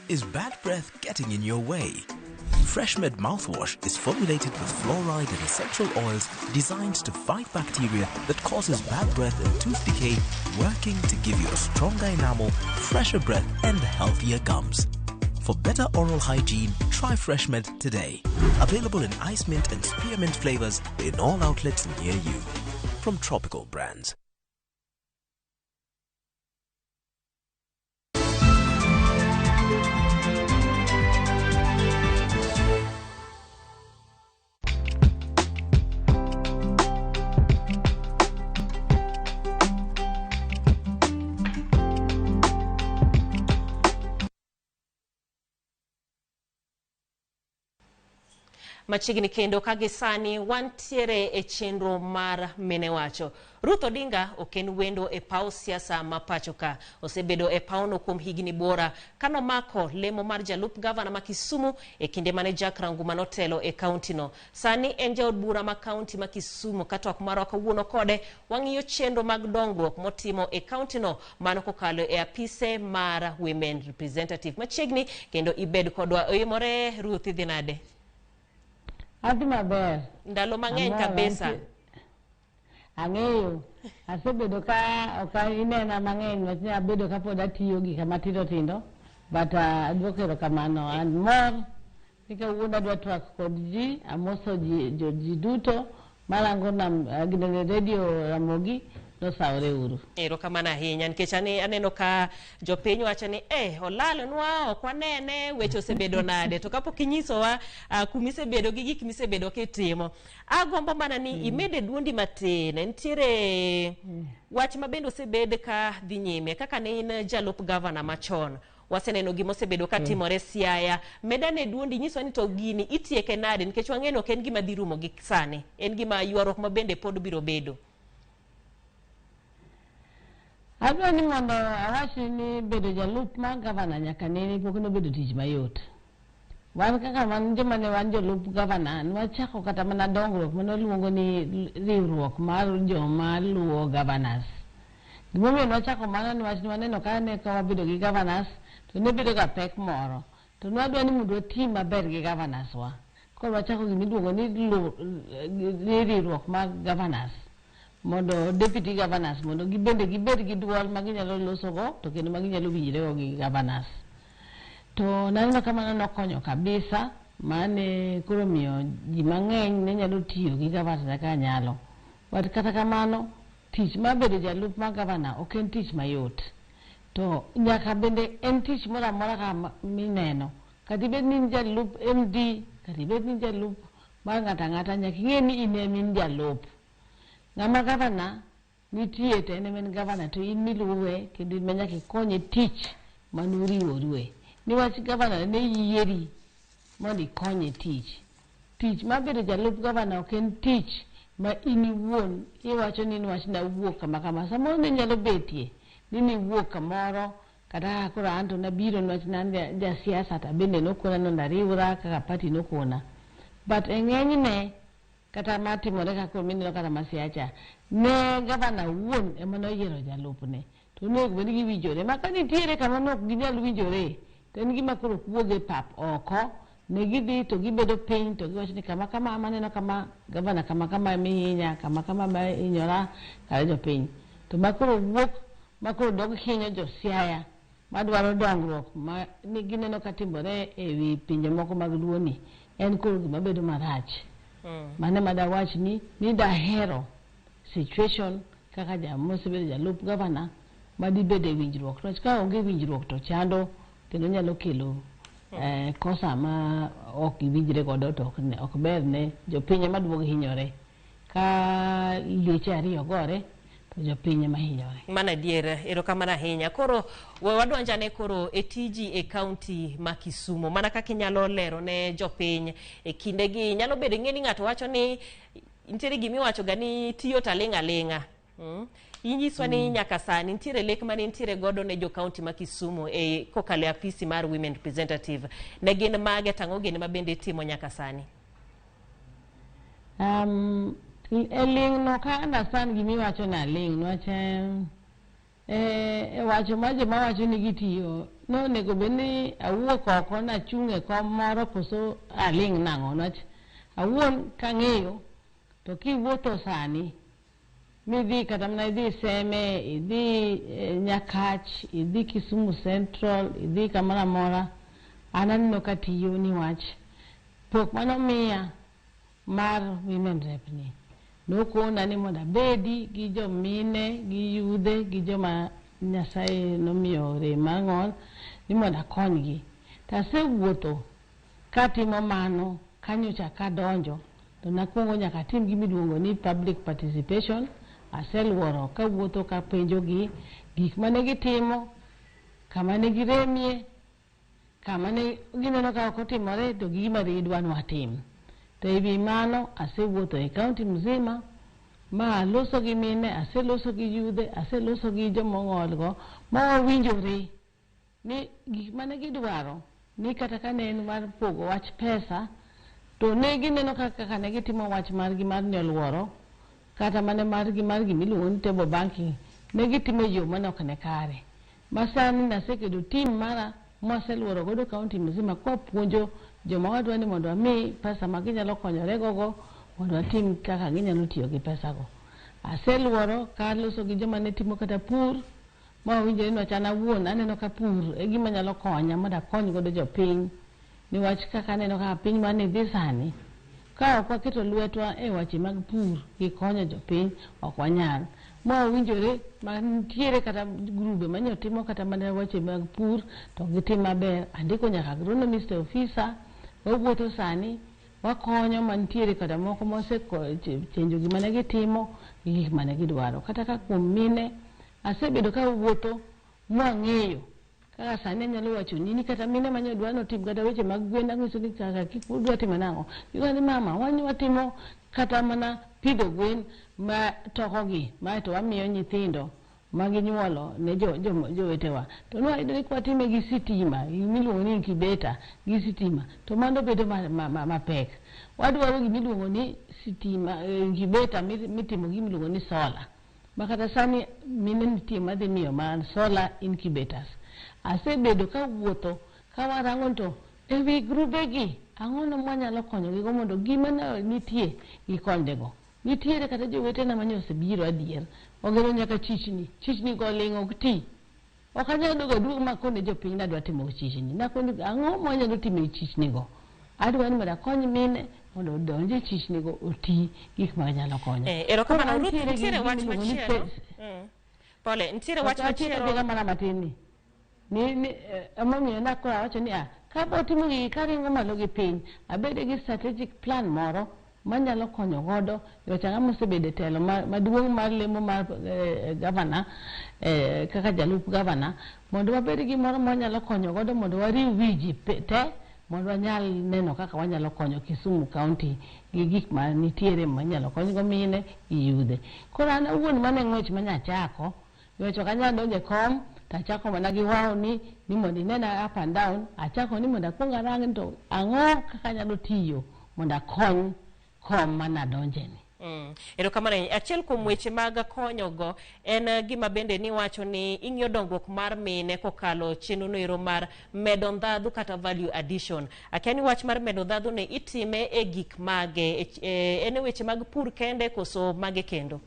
Is bad breath getting in your way? FreshMed mouthwash is formulated with fluoride and essential oils designed to fight bacteria that causes bad breath and tooth decay, working to give you a stronger enamel, fresher breath, and healthier gums. For better oral hygiene, try FreshMed today. Available in ice mint and spearmint flavors in all outlets near you. From Tropical Brands. Machiegni kendo ka gisani wantiere e chenro mar Mine Wacho. Ruth Odinga ok en wendo e paw siasa ma pacho ka. Osebedo e pawno kuom higni buora kanomako lemo mar jalup gavana ma Kisumu e kinde mane Jack Ranguma notelo e kaunti no. Sani en jaod bura ma kaunti ma Kisumu. Ka twak marwa kawuono kode wang'iyo chenro mag dongruok motimo e kaunti no mano kokalo e apise mar Women Representative. Machiegni kendo ibed kodwa. Oimore Ruth, idhi nade? Adhi maber. Ndalo mang'eny kabisa. Ang'eyo. Asebedo ka ok inena mang'eny wach ni abedo kapod atiyo gika matindo tindo. But aduoko erokamano. An mor ni kawuono adwa twak kod ji, amoso ji duto marango nam ginene radio Ramogi nosawore uru. Erokamano ahinya nikech aneno ka jopiny wacho ni olalnwa, ok wanene, weche osebedo nade. To kapok inyisowa kumisebedo gi gik misebedo kitimo, agombo mana ni imede duondi matin. Nitiere wach ma bende osebed ka dhi nyime kaka ne in jalup gavana machon. Waseneno gima osebedo ka timore Siaya. Medane duondi, nyiswa ni to gini itieke nade, nikech wang'eyo ni ok en gima dhi rumo gi sani, en gima ywaruok ma bende pod biro bedo. Adwa ni mondo awach ni bedo jalup mar gavana nyaka nene pok nobedo tich mayot. Wan kaka wan joma ne wan jolup gavana, nwachako kata mana dongruok mane waluongo ni riwruok mar joma luwo governors. Gimomiyo nwachako mano niwach nwaneno ka ne ka wabedo gi governors to ne bedo ga pek moro. To nwadwa ni mondo wati maber gi governors wa. Koro wachako gimiluongo ni riwruok mar governors. Mondo deputy governors mondo gibende gibed gi duol ma ginyalo losogo to kendo ma ginyalo winjrego gi governors. To naneno ka mano nokonyo kabisa mane koro miyo ji mang'eny ne nyalo tiyo gi governors kaka nyalo. But kata kamano, tich mar bedo jalup mar governor ok en tich mayot. To nyaka bende en tich moro amora kaka mineno. Kata ibed ni in jalup MD, kata ibed ni in jalup mar ng'ato ang'ata, nyaka ing'e ni in ema in jalup. Ng'ama gavana nitie to en ema en gavana to in miluwe kendo in ma nyaka ikonye tich manuriworue. Niwach gavana ne yieri mondo ikonye tich. Tich mar bedo jalup gavana ok en tich ma in iwuon iwacho ni niwach nawuok kama kama. Samoro ne nyalo betie ni niwuok kamoro kata kaka koro an to nabiro niwach ne an jasiasa to bende nokona mondo ariwra kaka party nokona. But e ng'enyne kata matimore kaka mineno kata ma Siaya cha, ne gavana wuon ema noyiero jalupne. To onego bed ni giwinjore. Ma ka nitiere kama ne ok ginyal winjore, to en gima koro ok wuog e pap oko, ne gidhi to gibedo piny to giwacho ni kama kama maneno kama gavana kama kama emihinya, kama kama mahinyora kata jopiny. To ma koro wuok ma koro dog hinyo jo Siaya madwaro dongruok ma ni gineno ka timore ewi pinje moko mag Luo ni, en koro gima bedo marach. Mano ema dawach ni dahero situation kaka mosebedo jalup gavana madibed e winjruok. Niwach ka onge winjruok to chando kendo nyalo kelo kosa ma ok giwinjre godo to ok ber ne jopiny ema duogo hinyore. Ka lieche ariyo gore to jopiny ema hinyore. Mano adier, erokamano ahinya. Koro we wadonjane koro e tiji e kaunti ma Kisumu. Mana kaka inyalo lero ne jopiny e kindegi, nyalo bedo ing'e ni ng'ato wacho ni nitiere gimiwacho ga ni tiyo to aling' aling'a. Inyiswa ni nyaka sani nitiere lek mane nitiere godo ne jo kaunti ma Kisumu e kokalo e apisi mar Women Representative. Ne gin mage to ang'o gini ma bende itimo nyaka sani? E ling' no ka understand gimiwacho na ling' niwach e wacho ma joma wacho ni gitiyo nonego bed ni awuok oko nachung' e kom moro koso aling' nang'o niwach awuon kang'eyo to kiwuotho sani midhi kata mana idhi Seme, idhi Nyakach, idhi Kisumu Central, idhi kamoro amora, an aneno ka tiyo niwach pok manomiya mar women rep ni nokona ni mondo abedi gi jomine, gi yudhe, gi joma Nyasaye nomiyo rem mar ng'ol ni mondo akonygi. To asewuotho katimo mano kanyocha kadonjo to nakwongo nyaka atim gimiluongo ni public participation. Aseluoro kawuotho kapenjogi gik mane gitimo, kama ne giremie, kama ne gineno ka ok otimore to gi gima gidwa ni watim. To ewi mano asewuotho e kaunti mzima ma aloso gi mine, aseloso gi yudhe, aseloso gi joma ong'ol go ma wawinjore ni gik mane gidwaro ni kata ka ne en mar pogo wach pesa to ne gineno kaka ne gitimo wach margi mar nyoluoro kata mane margi mar gimiluongo ni table banking ne gitimo e yo mane ok ne kare. Ma sani naseketo team mara mwaseluoro godo kaunti mzima kwapuonjo joma wadwa ni mondo wami pesa ma ginyalo konyore gogo mondo watim kaka ginyalo tiyo gi pesa go. Aseluoro kaloso gi joma ne timo kata pur ma wawinjore ni wach an awuon aneno ka pur e gima nyalo konya mondo akony godo jopiny niwach kaka aneno kaka piny mane dhi sani ka ok waketo lwetwa e weche mag pur gi konyo jopiny ok wanyal. Ma wawinjore mantiere kata grube manyo timo kata mana weche mag pur to gitim maber. Andiko nyaka agronomist officer wawuotho sani wakonyo mantiere kata moko mosechenjo gima ne gitimo gi gik mane gidwaro. Kata ka kuom mine asebedo ka wuotho mwang'eyo kaka sani anyalo wacho ni kata mine mane dwa notim kata weche mag gwen ang'iso ni kaka kik udwa timo nang'o. Giwacho ni mama wan watimo kata mana pidho gwen ma tokogi mae to wamiyo nyithindo ma ginyuolo ne jowetewa. To nwayudo ni kwatime gi sitima miluongo ni incubator gi sitima to mano bedo mapek. Wadwaro gimiluongo ni sitima, incubator mitimo gi gimiluongo ni solar. Ma kata sani mine nitie madhi miyo ma solar incubators. Asebedo kawuotho kawarango to ewi grubegi ang'ono mwanyalo konyogigo mondo gima nitie gikonyrego. Nitiere kata jowetena mane osebiro adier, ogero nyaka chichni, chichni go oling' ok ti. Ok anyal dog aduog makone jopiny ni adwa timo chichni. Nakone ang'o mwanyalo timo e chichni go. Adwa ni mondo akony mine mondo odonj e chichni go oti gik ma nyalo konyo. Erokamano. Koro Ruth, antiere gi nitiere wach gima iluongo ni machielo. Pole, nitiere wach Achiel machielo. mana matin ni. Ni emomiyo nakoro awacho ni kabo timo gigi karingo malo gi piny, abede gi strategic plan moro manyalo konyo godo nikech ang'ama osebedo e telo maduong' mar lemo mar gavana, kaka jalup gavana, mondo wabed gi moro mwanyalo konyo godo mondo wariw wi ji te mondo wanyal neno kaka wanyalo konyo Kisumu County gi gik ma nitiere manyalo konygo mine gi yudhe. Koro an awuon mane ng'wech manyachako, nikech ok anyal donjo e kom to achako mana gi wao ni mondo inena up and down, achako ni mondo akuong arang ni to ang'o kaka anyalo tiyo mondo akony kom manadonjeni. Erokamano ahinya. Achiel kuom weche mag konyogo en gima bende niwacho ni ing'iyo dongruok mar mine kokalo chenro noero mar medo ndhadhu kata value addition. Akia ni wach mar medo ndhadhu ni itime e gik mage, en e weche mag pur kende koso mage kendo?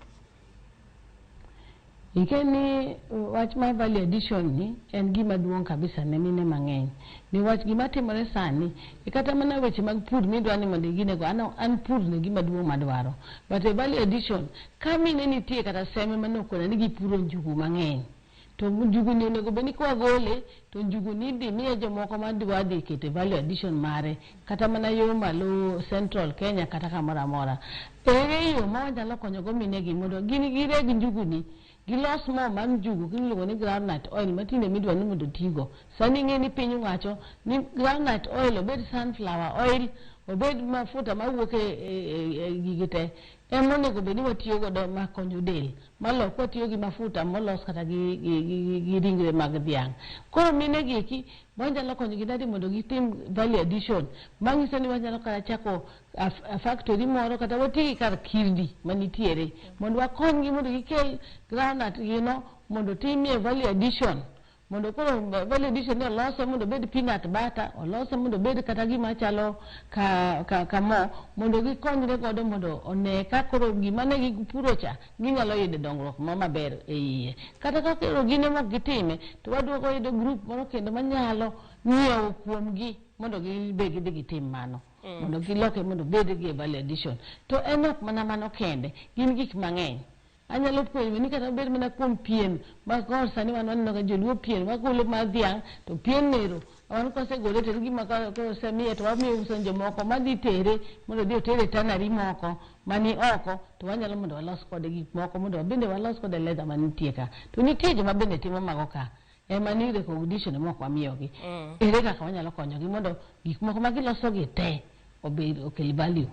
Ing'e ni wach mar value addition ni en gima duong' kabisa ne mine mang'eny. Niwach gima timore sani, kata mana weche mag pur midwa ni mondo iginego, an pur ni gima duong' madwaro. But e value addition, ka mine nitie kata seme mane okona ni gipuro njugu mang'eny, to njugu ni onego bed ni kwagole, to njugu ni idhi miye jomoko madwa dhi keto e value addition mare, kata mana yo malo Central Kenya kata kamoro amora. Ere yo ma wanyalo konyogo minegi mondo gin gireg njugu ni, gilos mo mar njugu miluongo ni groundnut oil matinde midwa ni mondo otigo. Sani ing'e ni piny owacho ni groundnut oil obed sunflower oil, obed mafuta mawuok e gigi te, ema onego bed ni watiyo godo makonyo del, malo kwatiyo gi mafuta molos kata gi ringre mag dhiang'. Koro mine gi eki wanyalo konyogi nade mondo gitim value addition, manyiso ni wanyalo kata chako a factory moro kata wati gi kar kirdi manitiere mondo wakonygi mondo gikel groundnut gino mondo timie value addition, mondo koro value addition ni olose mondo obed peanut butter, olose mondo obed kata gima chalo ka mo, mondo gikonyre godo mondo one ka koro gima ne gipuro cha ginyalo yudo dongruok mo maber e iye. Kata ka koro gin ema ok gitime, to waduogo yudo group moro kendo manyalo nyiewo kuomgi mondo gibe gidhi gitim mano. Mondo giloke mondo obed gi value addition. To en ok mana mano kende, gin gik mang'eny. Anyalo puonjo ni kata obed mana kuom pien, ma koro sani wan waneno ka joluo pien, wagolo mar dhiang', to pien nero, wan kosegole to en gima kosemiye to wamiyo uso ne jomoko madhi tere mondo odhi otere tannery moko mani oko, to wanyalo mondo walos kode gik moko mondo wabende walos kode leather manitie ka. To nitie joma bende timo mago ka, ema ni recognition ema ok wamiyogi. Ere kaka wanyalo konyogi mondo gik moko ma giloso gi te obed okel value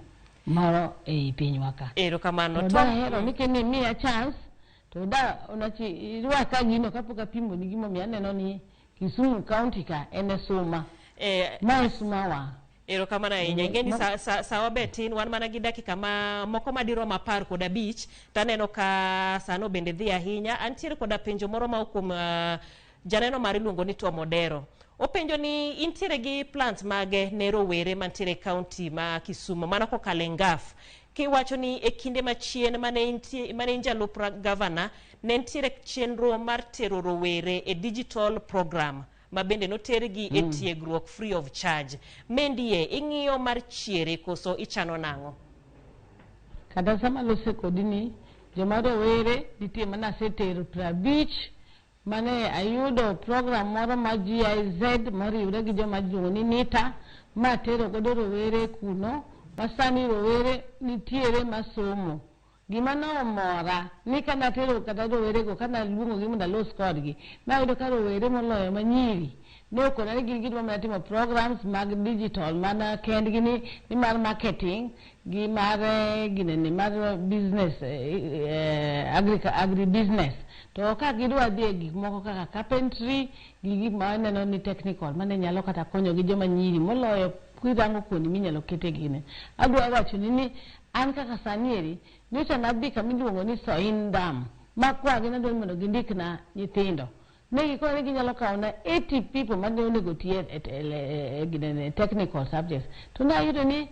moro ei pinywa ka. Erokamano. To dahero ni kendo imiya chance, to da onachi irwaka gino kapok apimo ni gimomiyo aneno ni Kisumu County ka en e suma. Ma e suma wa. Erokamano ahinya. Ing'e ni sawa be tin, wan mana gi dakika ma moko madirom 15, taneno ka sano bende dhi ahinya. Antiere koda penjo moro ma kuom janeno mar iluongo ni Tom Odero. Openjo ni intiere gi plans mage ne rowere mantiere e county ma Kisumu mano kokalo e NGAAF. Kiwacho ni e kinde machien mane in jalup gavana, ne nitiere chenro mar tero rowere e digital program ma bende notergi e tiegruok free of charge. Mendie ing'iyo mar chiere koso ichano nang'o? Kata sama alose kodi ni joma rowere nitie mana asetero 50 mane ayudo program moro mar GIZ moriwre gi joma iluongo ni NITA matero godo rowere kuno, ma sani rowere nitiere masomo. Gima nomora ni kanatero kata rowerego kanaluongogi mondo alos kodgi, nayudo ka rowere moloyo manyiri Ne okona ni gin gidwa mana timo programs mag digital mana kendgi ni, ni mar marketing gi mar ginene mar business agri business. To ka gidwa dhi e gik moko kaka carpentry gi gik ma waneno ni technical mane nyalo kata konyo gi joma nyiri moloyo kirango kuonde minyalo kete gine. Adwa wacho ni ni an kaka sani eri nyocha nadhi kama iluongo ni Soin Dam ma kwagi nadwa ni mondo gindikna nyithindo. Ne gikone ni ginyalo kawo na 80 people mane onego ti e ginene technical subjects. To nayudo ni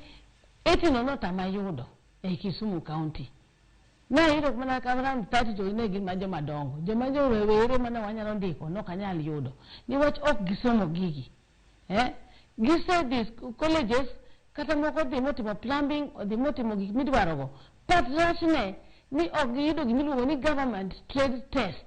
80 no notama yudo e Kisumu County. Nayudo mana ka around 30 to ne gin ma joma dongo. Joma jowere mane wanyalo ndiko nok anyal yudo. Niwach ok gisomo gigi. Gisedhi colleges kata moko odhi motimo plumbing, odhi motimo gik midwarogo. But rachne ni ok giyudo gimiluongo ni government trade test.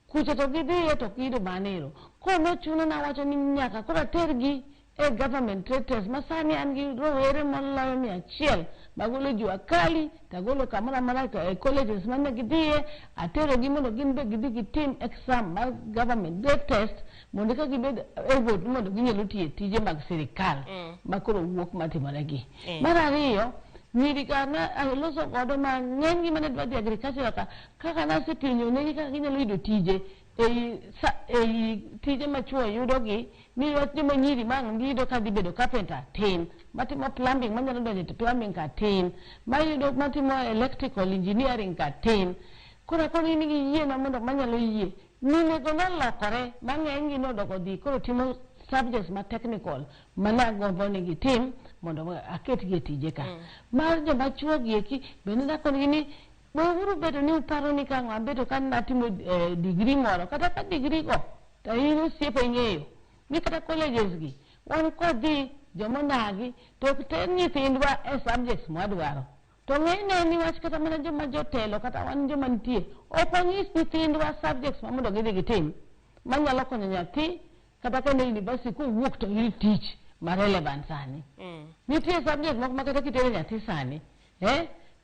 Kucha to gidhiye to ok giyudo manero. Koro nochuno nawacho ni nyaka koro atergi e government trade test ma sani an gi rowere moloyo 100 magolo jua kali tagolo kamoro amora e colleges mane gidhiye aterogi mondo gin be gidhi gitim exam mar government trade test mondo ka gibed able mondo ginyalo tiyo tije mag sirikal ma koro wuok matimore gi. Mar ariyo, nyiri ka na aloso godo ma ng'enygi mane dwa dhi agriculture ka kaka nasepenjo negi kaka ginyalo yudo tije ei tije ma chuo yudogi ni wach joma nyiri ma ang' giyudo ka dhi bedo carpenter tin, matimo plumbing manyalo donjo e plumbing ka tin, mayudo matimo electrical engineering ka tin. Koro akoni ni giyiena mondo manyalo yie. Minego nolokore ma ng'enygi nodoko dhi koro timo subjects ma technical mana gombo ni gitim mondo aketgi e tije ka. Mar joma chuo gi eki bende nakonegi ni weuru bedo ni uparo ni ka ang' abedo ka natimo degree moro kata ka degree go to in osiepa ing'eyo ni kata colleges gi wan kodhi jomonagi to ok ter nyithindwa e subjects mwadwaro. To ng'enyne niwach kata mana joma jotelo kata wan joma nitie ok wanyis nyithindwa subjects ma mondo gidhi gitim manyalo konyo nyathi kata ka en e university kowuok to oyud tich ma relevant sani. Nitie subject moko ma kata kitero nyathi sani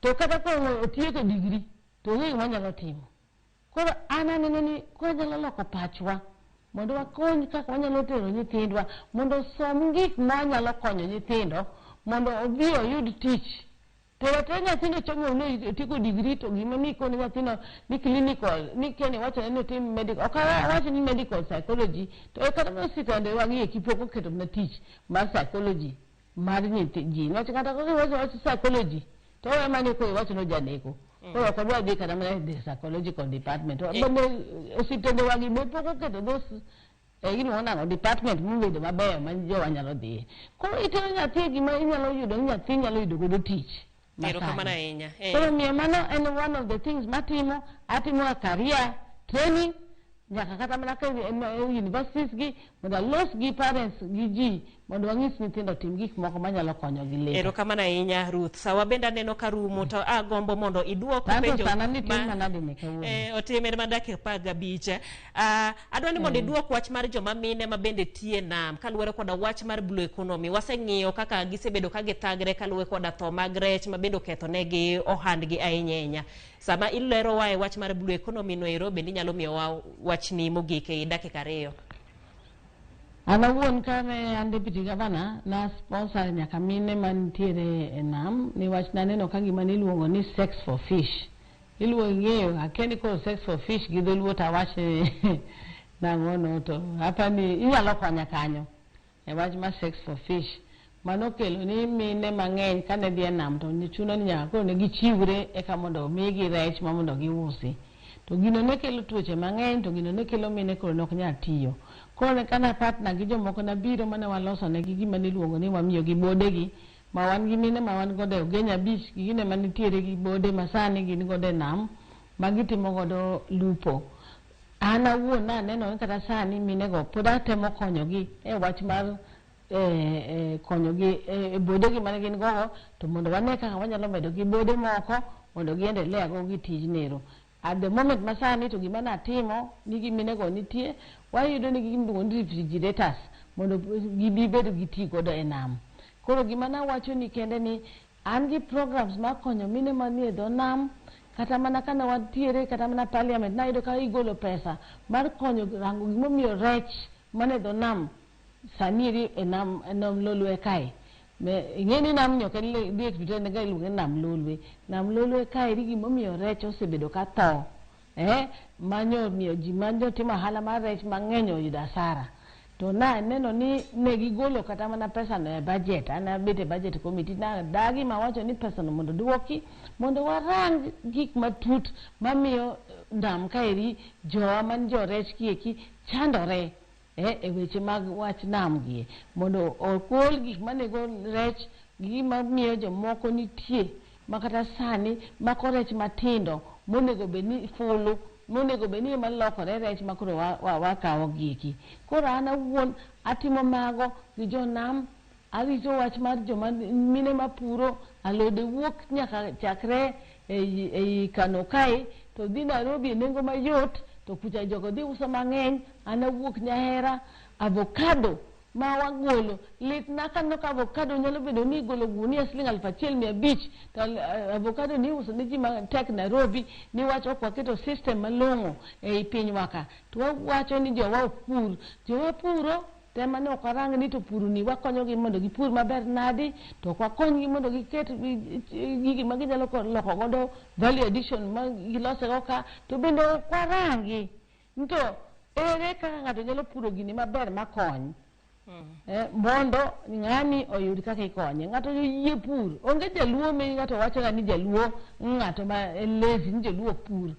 to kata ka otieko degree to onge gima onyalo timo. Koro an aneno ni kwanyalo loko pachwa mondo wakony kaka wanyalo tero nyithindwa mondo osom gik manyalo konyo nyithindo mondo obi oyud tich. To te nyathino chomo ni otieko degree to gima ni kone nyathino ni clinical ni kene wachone ni otim medical ok awach ni medical psychology to e kata mana osiptande wagi eki pok oketo mana tich mar psychology mar nyithi ji niwach kata kaka iwacho wach psychology to owe mana koro iwacho ni ojaneko. Koro ok odwa dhi kata mana e the psychological department. To bende osiptende wagi be pok oketo those iluongo nang'o department mobedo mabeyo ma jowa nyalo dhiye. Koro itero nyathi e gima inyalo yudo ni nyathi nyalo yudo godo tich. Erokamano ahinya. Koro miyo mano en one of the things matimo, atimo a career training nyaka kata mana ka en e universities gi mondo alos gi parents gi ji mondo wanyis nyithindo otim gik moko manyalo konyogi later. Erokamano ahinya Ruth. Sawa bende aneno ka rumo to agombo mondo iduok Tanto penjo sana ni tim ma manade ni kawuono. Otim en mana dakika 15. Adwa ni mondo iduok wach mar joma mine ma bende tiye nam kaluwore koda wach mar blue economy. Waseng'iyo kaka gisebedo ka githagre kaluwore koda tho mag rech ma bende oketho negi ohandgi ahinya ahinya. Sama ilerowa e wach mar blue economy no ero bende inyalo miyowa wachni mogik e dakika 2. An awuon kane an deputy governor na sponsor nyaka mine mantiere e nam niwach naneno ka gima niluongo ni sex for fish. Iluongo ing'eyo akia ni koro sex for fish gi dholuo to awach ni nang'o no to apani inyalo konya kanyo e wach mar sex for fish. Mano kelo ni mine mang'eny kane dhi e nam to chuno ni nyaka koro ne gichiwre eka mondo omigi rech ma mondo giusi. To gino ne kelo tuoche mang'eny to gino ne kelo mine koro ne ok nyal tiyo. Koro kana partner gi jomoko nabiro mane waloso negi gima niluongo ni wamiyogi bodegi ma wan gi mine ma wan godo e Ugenya Beach gi gine manitiere gi bode ma sani gin godo e nam ma gitimo godo lupo. An awuon naneno ni kata sani minego pod atemo konyogi e wach mar konyogi e bodegi mane gin gogo to mondo wane kaka wanyalo medo gi bode moko mondo giendelea go gi tijnero. At the moment masani to gima natimo ni gi minego nitie wayudo ni gimiluongo ni refrigerators mondo gibi bedo gi ti godo e nam. Koro gima nawacho ni kende ni an gi programs mar konyo mine manie dho nam Kata mana kana wantiere kata mana parliament nayudo ka igolo pesa mar konyo rango gimomiyo rech mane dho nam sani eri e nam Lolwe kae. Ing'e ni nam ni ok en Lake Victoria en ga iluonge ni nam Lolwe. Nam Lolwe kae eri gimomiyo rech osebedo ka tho. Manyo miyo ji manyo timo ohala mar rech mang'eny oyudo asara. To na neno ni ne gigolo kata mana pesa no e budget, an abet e budget committee na dagi mawacho ni pesa no mondo duoki mondo warang gik matut mamiyo nam kaeri jowa man jorech kieki chandore e weche mag wach nam gie mondo ogol gik manego rech gi mamiyo jomoko nitie makata sani mako rech matindo monego bed ni fulu monego bed ni ema lokore rech makoro wakawo gieki. Koro an awuon atimo mago gi jonam, arito wach mar joma mine mapuro, alode wuok nyaka chakre ei Kano kae to dhi Nairobi e nengo mayot to kucha jogo dhi uso mang'eny. An awuok Nyahera, avocado ma wagolo litna kaneno ka avocado nyalo bedo ni igolo gunia siling 1500 to avocado ni iuso ne ji matek Nairobi niwach ok waketo system malong'o ei pinywa ka. To wawacho ni jowa ok pur, jowa puro tema ne ok warang ni to puro ni wakonyogi mondo gipur maber nadi, to ok wakonygi mondo giket gigi ma ginyalo loko godo value addition ma gilosego ka, to bende ok warangi ni to ere kaka ng'ato nyalo puro gini maber makony. Mondo ng'ani oyud kaka ikonye. Ng'ato oyie pur. Onge jaluo mi ng'ato wacho ga ni jaluo ng'ato ma en lazy ni jaluo ok pur.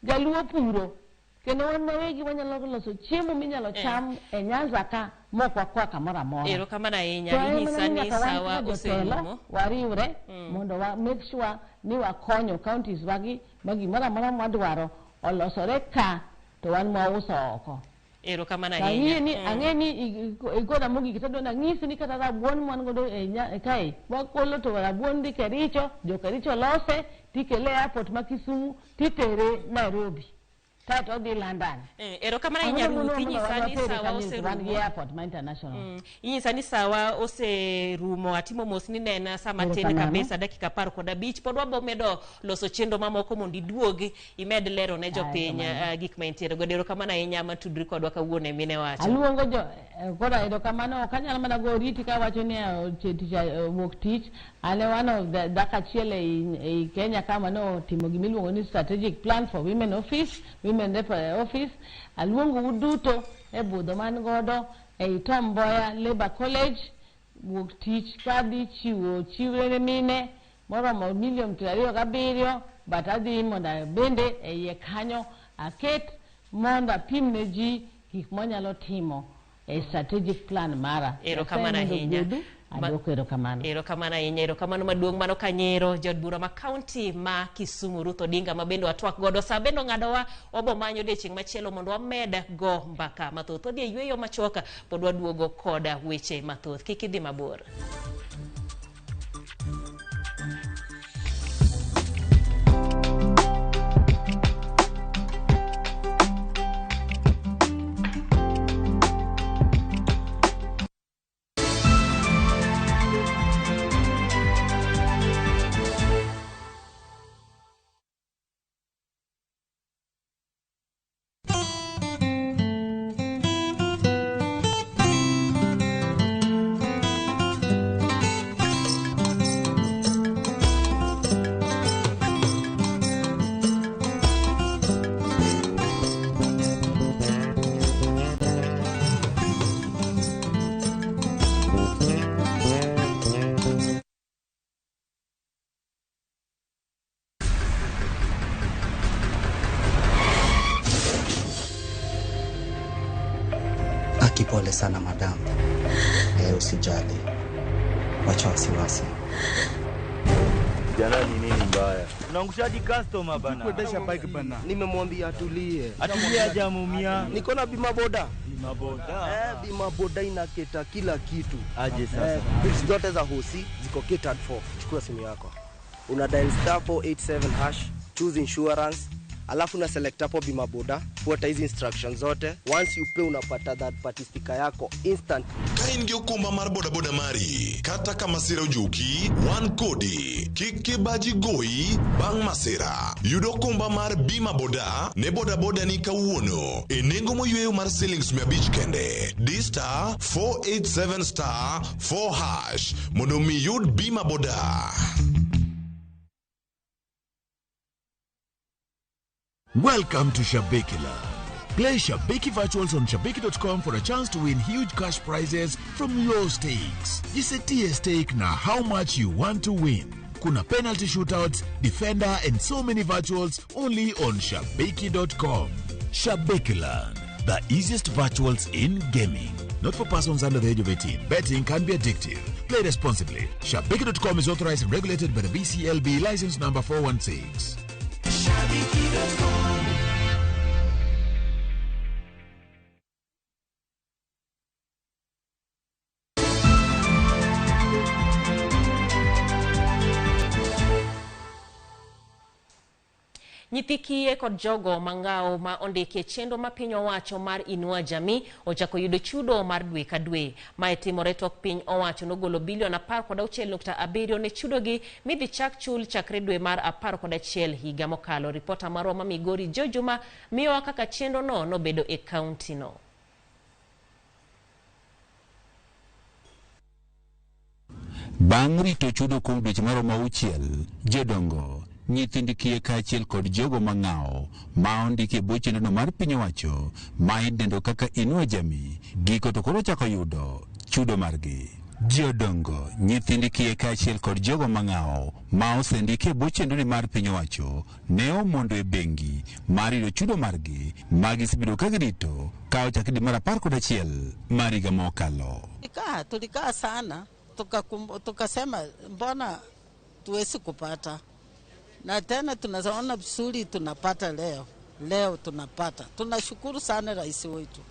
Jaluo puro. Kendo wan wawegi wanyalo loso chiemo minyalo cham e Nyanza ka mok wakwa kamoro amora. Erokamano ahinya. Inyisa ni sawa oserumo. Wariwre mondo wa make sure ni wakonyo counties wagi ma gimoro amora mwadwaro olosore ka to wan mwauso oko. Erokamano ahinya. Ang'e ni igoda mogik to adwa nang'isi ni kata rabuon mwan godo e kae wakolo to rabuon dhi Kericho, jo Kericho lose tikele e airport ma Kisumu titere Nairobi kaeto odhi London. Erokamano ahinya Ruth, inyisa ni sawa oserumo. Airport ma international. Inyisa ni sawa oserumo. Atimo mos ni nena sama tin kabisa dakika 15 pod wabo medo loso chenro mamoko mondo iduogi imed lero ne jopiny gik ma intiere godo. Erokamano ahinya matudri kodwa kawuono e Mine Wacho. Aluongo jo koro erokamano ok anyal mana go oriti kawacho ni tich wuok tich. An e one of the dhako achiel ei Kenya kama notimo gimiluongo ni strategic plan for women office, women rep office. Aluongo uduto e budho man godo ei Tom Mboya Labour College wuok tich kadhi chiwo chiwre ne mine moromo milion 27, but adhi mondo bende e iye kanyo aket mondo apim ne ji gik mwanyalo timo e strategic plan mara. Erokamano ahinya. Adwoko erokamano. Erokamano ahinya, erokamano maduong' mano Kanyero, jaod bura ma kaunti ma Kisumu Ruth Odinga ma bende watwak godo. Sa bende ong'adowa wabo manyo odiechieng' machielo mondo wamed go mbaka mathoth. Wadhi e yweyo machuok pod waduogo koda weche mathoth. Kik idhi mabor. Pole sana madam. Usijali. Wacha wasiwasi. Jana ni nini mbaya? Unaangushaji customer bana. Kuendesha bike bana. Nimemwambia atulie. Atulie hajamuumia. Niko na bima boda. Bima boda. Bima boda inaketa kila kitu. Aje sasa. Bills zote za hosi ziko catered for. Chukua simu yako. Una dial *487#, choose insurance, Alafu na select hapo Bima Boda, fuata hizi instructions zote. Once you pay unapata third party sticker yako instant. Ka in gi okumba mar bodaboda mari, kata ka masira ojuki, wan kodi. Kik kibaji goyi bang' masira. Yud okumba mar Bima Boda ne bodaboda ni kawuono e nengo moyweyo mar silings 500 kende. Di star 487 star 4 hash mondo mi yud Bima Boda. Welcome to Shabiki Land. Play Shabiki Virtuals on Shabiki.com for a chance to win huge cash prizes from low stakes. Jisetie stake na how much you want to win. Kuna penalty shootouts, defender and so many virtuals only on Shabiki.com. Shabiki Land, the easiest virtuals in gaming. Not for persons under the age of 18. Betting can be addictive. Play responsibly. Shabiki.com is authorized and regulated by the BCLB license number 416. Nyithi kiye kod jogo mang'awo ma ondiki e chenro ma piny owacho mar Inua Jamii ochako yudo chudo mar dwe ka dwe. Mae timore tok piny owacho nogolo bilion 16.7 ne chudogi midhi chak chul chakre dwe mar 11 higa mokalo. Ripota marwa ma Migori Joe Juma miyowa kaka chenro no nobedo e kaunti no. Bang' rito chudo kuom dweche maromo 6, jodongo, nyithind kiye kaachiel kod jogo mang'awo ma ondiki e bwo chenrono mar piny owacho ma idendo kaka Inua Jamii giko to koro ochako yudo chudo margi. Jodongo, nyithind kiye kaachiel kod jogo mang'awo ma osendiki e bwo chenroni mar piny owacho ne omondo e bengi mar yudo chudo margi ma gisebedo ka girito ka ochak dwe mar 11 mar higa mokalo. Tulikaa sana tukasema mbona tuwezi kupata, na tena tunaona vizuri tunapata leo tunapata. Tunashukuru sana rais wetu.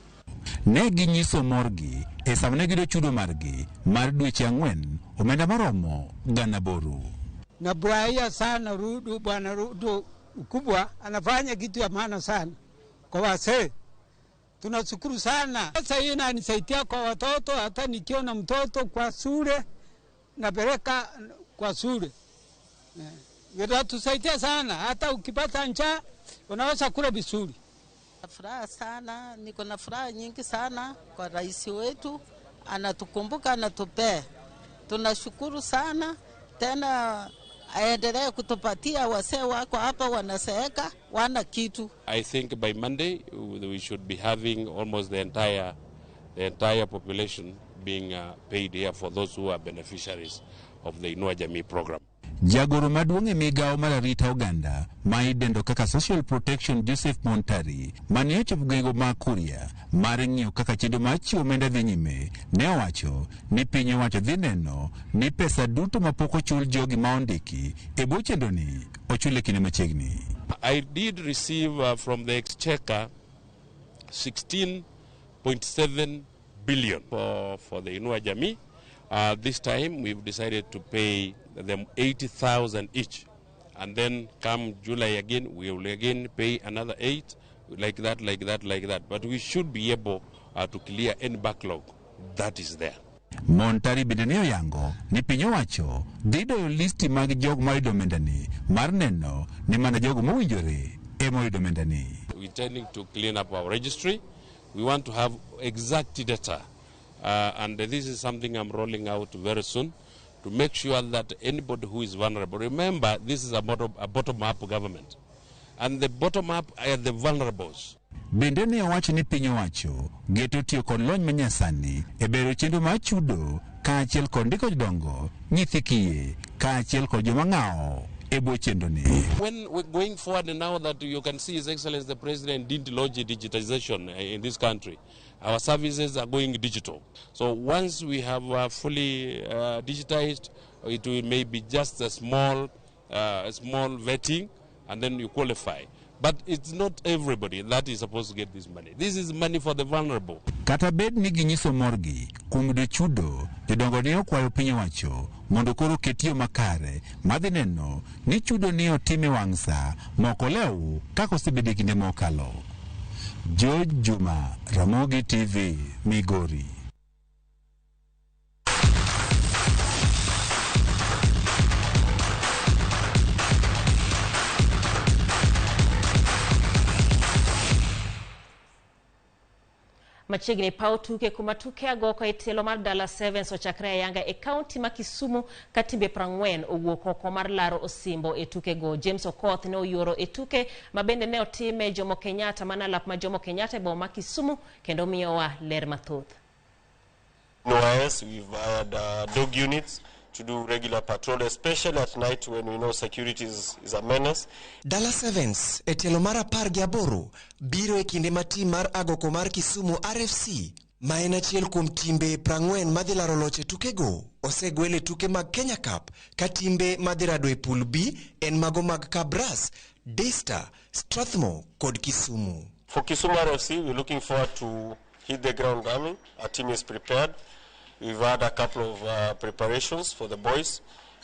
Ne ginyiso morgi e sama ne giyudo chudo margi mar dweche 4 omenda maromo 8,000. Nafurahia sana Ruto, bwana Ruto mkubwa anafanya kitu ya maana sana kwa wazee. Tunashukuru sana. Sasa hii inanisaidia kwa watoto, hata nikiona mtoto kwa shule napeleka kwa shule. Itatusaidia sana, hata ukipata njaa unaweza kula vizuri. Furaha sana, niko na furaha nyingi sana kwa rais wetu, anatukumbuka, anatupea. Tunashukuru sana, tena aendelee kutupatia. Wasee wako hapa wanaseeka, wana kitu. I think by Monday we should be having almost the entire population being paid here for those who are beneficiaries of the Inua Jamii program. Jagoro maduong' e migawo mar arita oganda ma idendo kaka Social Protection Joseph Montari mane ochopo gwenge mag Kuria mar ng'iyo kaka chenro mar chiwo omenda dhi nyime ne owacho ni piny owacho dhi neno ni pesa duto mapok ochul jogi ma ondiki e bwo chenroni ochul e kinde machiegni. I did receive from the exchequer 16.7 billion for the Inua Jamii. This time we've decided to pay them 80,000 each, and then come July again we will again pay another 8, like that, like that, like that. But we should be able to clear any backlog that is there. Montari bende ne oyango ni piny owacho dhi doyo listi mag jogo mayudo omendani mar neno ni mana jogo mowinjore ema oyudo omendani. We're intending to clean up our registry. We want to have exact data. And this is something I'm rolling out very soon to make sure that anybody who is vulnerable, remember this is a bottom-up government, and the bottom-up are the vulnerables. Bende ne owacho ni piny owacho geto tiyo kod lony manyasani e bero chenro mar chudo kaachiel kod ndiko jodongo, nyithi kiye kaachiel kod joma ng'awo e bwo chenroni. When we're going forward now that you can see His Excellency the President didn't launch digitization in this country. Our services are going digital. So once we have fully digitized, it will maybe just a small vetting, and then you qualify. But it's not everybody that is supposed to get this money. This is money for the vulnerable. Kata bed ni ginyiso morgi kuom yudo chudo, jodongo ne okwayo piny owacho mondo koro oket yo makare madhi neno ni chudo ni otim e wang' sa ma ok olew kaka osebedo e kinde mokalo. George Juma, Ramogi TV, Migori. Machiegni paw tuke kuma tuke agoko e tielo mar Dala Sevens ochakre ayanga e kaunti ma Kisumu ka timbe 40 owuok oko mar laro osimbo e tukego. James Okoth ne oyuoro e tuke ma bende ne otime Jomo Kenyatta mana lap ma Jomo Kenyatta e boma ma Kisumu kendo miyowa ler mathoth. NYS, we've hired dog units to do regular patrol, especially at night when we know security is a menace. Dala Sevens e tielo mar 18 biro e kinde ma tim mar agoko mar Kisumu RFC ma en achiel kuom timbe 40 madhi laro loch e tukego osegwel e tuke mag Kenya Cup ka timbe madhi rado e pool B en mago mag Kabras, Daystar, Strathmore kod Kisumu. For Kisumu RFC, we're looking forward to hit the ground running. Our team is prepared. We've had a couple of preparations for the boys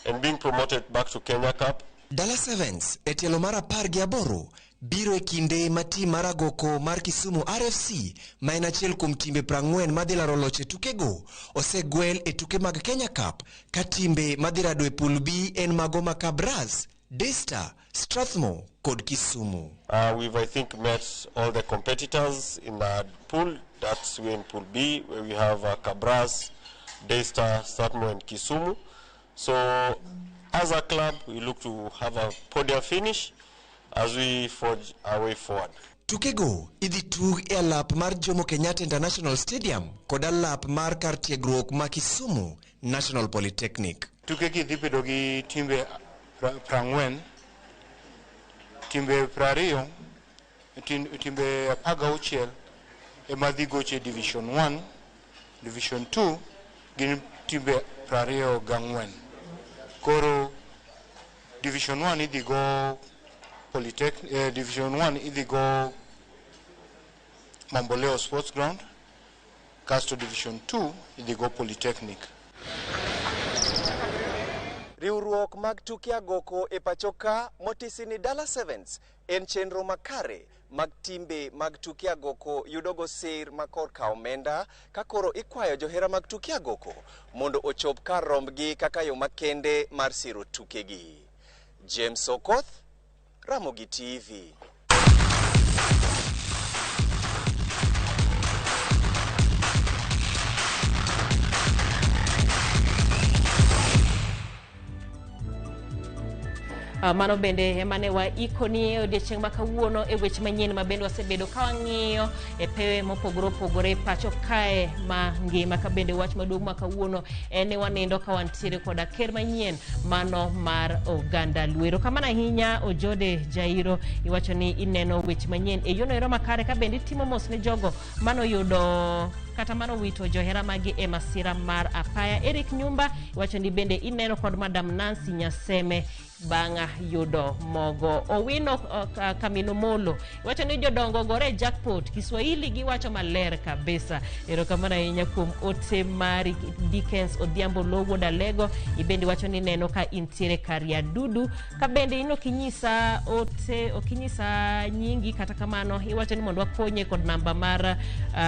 and being promoted back to Kenya Cup. Dala Sevens e tielo mar 18 biro e kinde ma tim mar agoko mar Kisumu RFC ma en achiel kuom timbe 40 madhi laro loch e tukego osegwel e tuke mag Kenya Cup ka timbe madhi rado e pool B en mago ma Kabras, Daystar, Strathmore kod Kisumu. We've, I think, met all the competitors in the pool. That's we're in Pool B, where we have Kabras, Daystar, Strathmore and Kisumu. So, as a club, we look to have a podium finish as we forge our way forward. Tukego idhi tug e alap mar Jomo Kenyatta International Stadium kod alap mar kar tiegruok ma Kisumu National Polytechnic. Tukegi dhi bedo gi timbe 40, timbe 20, timbe 16 ema dhi goche Division 1, Division 2 gin timbe 24. Koro Division 1 idhi go Polytechnic, Division 1 idhi go Mamboleo Sports Ground, kasto Division 2 idhi go Polytechnic. Riwruok mag tuke agoko e pacho ka motisi ni Dala Sevens en chenro makare mag timbe mag tuke agoko yudogo sir ma korka omenda ka koro ikwayo johera mag tuke agoko mondo ochop kar rombgi kaka yo makende mar siro tukegi. James Okoth, Ramogi TV. Mano bende ema ne waikoni e odiechieng' ma kawuono e weche manyien ma bende wasebedo ka wang'iyo e pewe mopogore opogore pacho kae ma ngima. Ka bende wach maduong' ma kawuono en ni wanindo ka wantiere koda ker manyien mano mar oganda Luo. Erokamano ahinya Ojode Jairo, iwacho ni ineno weche manyien e yono ero makare ka bende itimo mos ne jogo manoyudo kata mano wito johera magi e masira mar apaya. Eric Nyumba iwacho ni bende ineno kod Madam Nancy Nyaseme bang' yudo mogo. Owino Kamino Molo iwacho ni jodongo gore jackpot, Kiswahili giwacho maler kabisa. Erokamano ahinya kuom ote mari. Dickens Odhiambo Lowo Dalego ibende iwacho ni neno ka intiere Kariadudu, ka bende in ok inyisa ote, ok inyisa nyingi, kata kamano iwacho ni mondo wakonye kod namba mar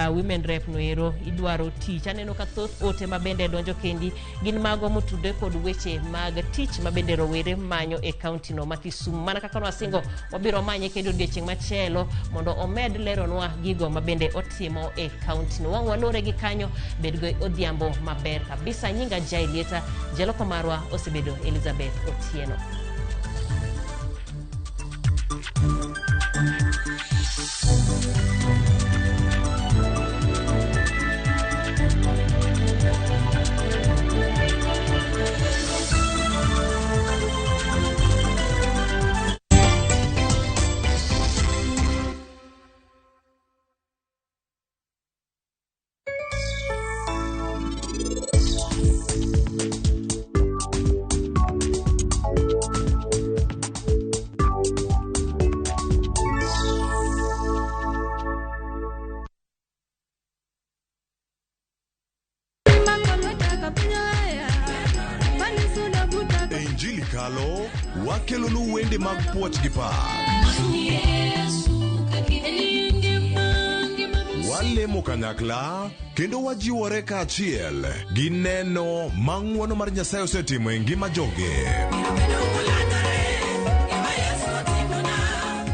women rep noero idwaro tich. Aneno ka thoth ote ma bende donjo kendi gin mago motudore kod weche mag tich ma bende rowere manyo e kaunti no ma Kisumu. Mana kaka nwasingo, wabiro manye kendo odiechieng' machielo mondo omed leronwa gigo ma bende otimo e kaunti no. Wang' walore gi kanyo, bed go odhiambo maber kabisa. Nyinga Jailieta, jaloko marwa osebedo Elizabeth Otieno. Kalo, wakelonu wende mag puoch gi pak. Walemo kanyakla kendo wajiwore kaachiel gi neno ma ng'wono mar Nyasaye osetimo e ngima joge.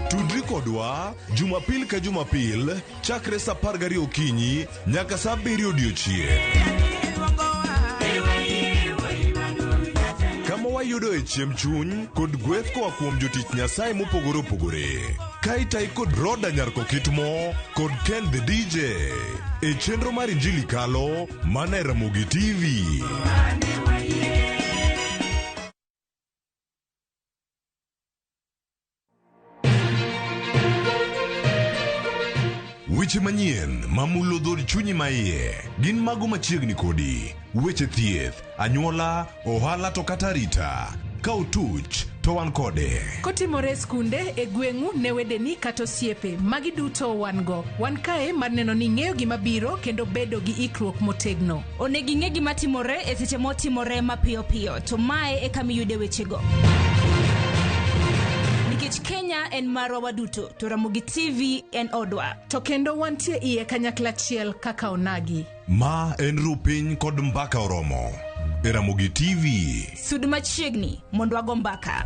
Tudri kodwa Jumapil ka Jumapil chakre sa 12 okinyi nyaka sa 7 odiochieng'. Kama wayudoe chiemb chuny kod gweth koa kuom jotich Nyasaye mopogore opogore. Ka itayi kod Roda Nyarkokitmo kod Ken the DJ e chenro mar Injili Kalo mana e Ramogi TV. Weche manyien mamulo dhod chunyi maiye gin mago machiegni kodi. Weche thieth, anyuola, ohala to kata arita. Ka otuch to wan kode. Kotimore e skunde, e gweng'u, ne wedeni kata osiepe, magi duto wan go. Wan kae mar neno ni ing'eyo gima biro kendo bedo gi ikruok motegno. Onego ing'e gima timore e seche motimore mapiyo piyo, to mae e kama iyude wechego. Nikech Kenya en marwa waduto, to Ramogi TV en odwa. To kendo wantie iye kanyakla achiel kaka onagi. Ma en ru piny kod mbaka oromo. E Ramogi TV. Sud machiegni mondo wago mbaka.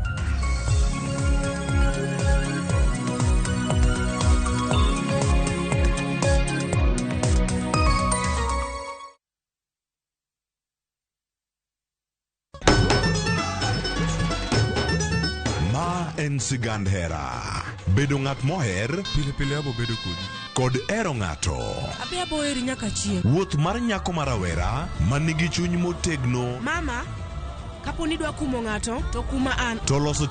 Ma en sigand hera. Bedo ng'at moher pile pile abo bedo kodi. Kod hero ng'ato. Abi abo heri nyaka chieng'. Wuoth mar nyako ma rawera ma nigi chuny motegno Mama, kapo ni idwa kumo ng'ato, to kuma an. to loso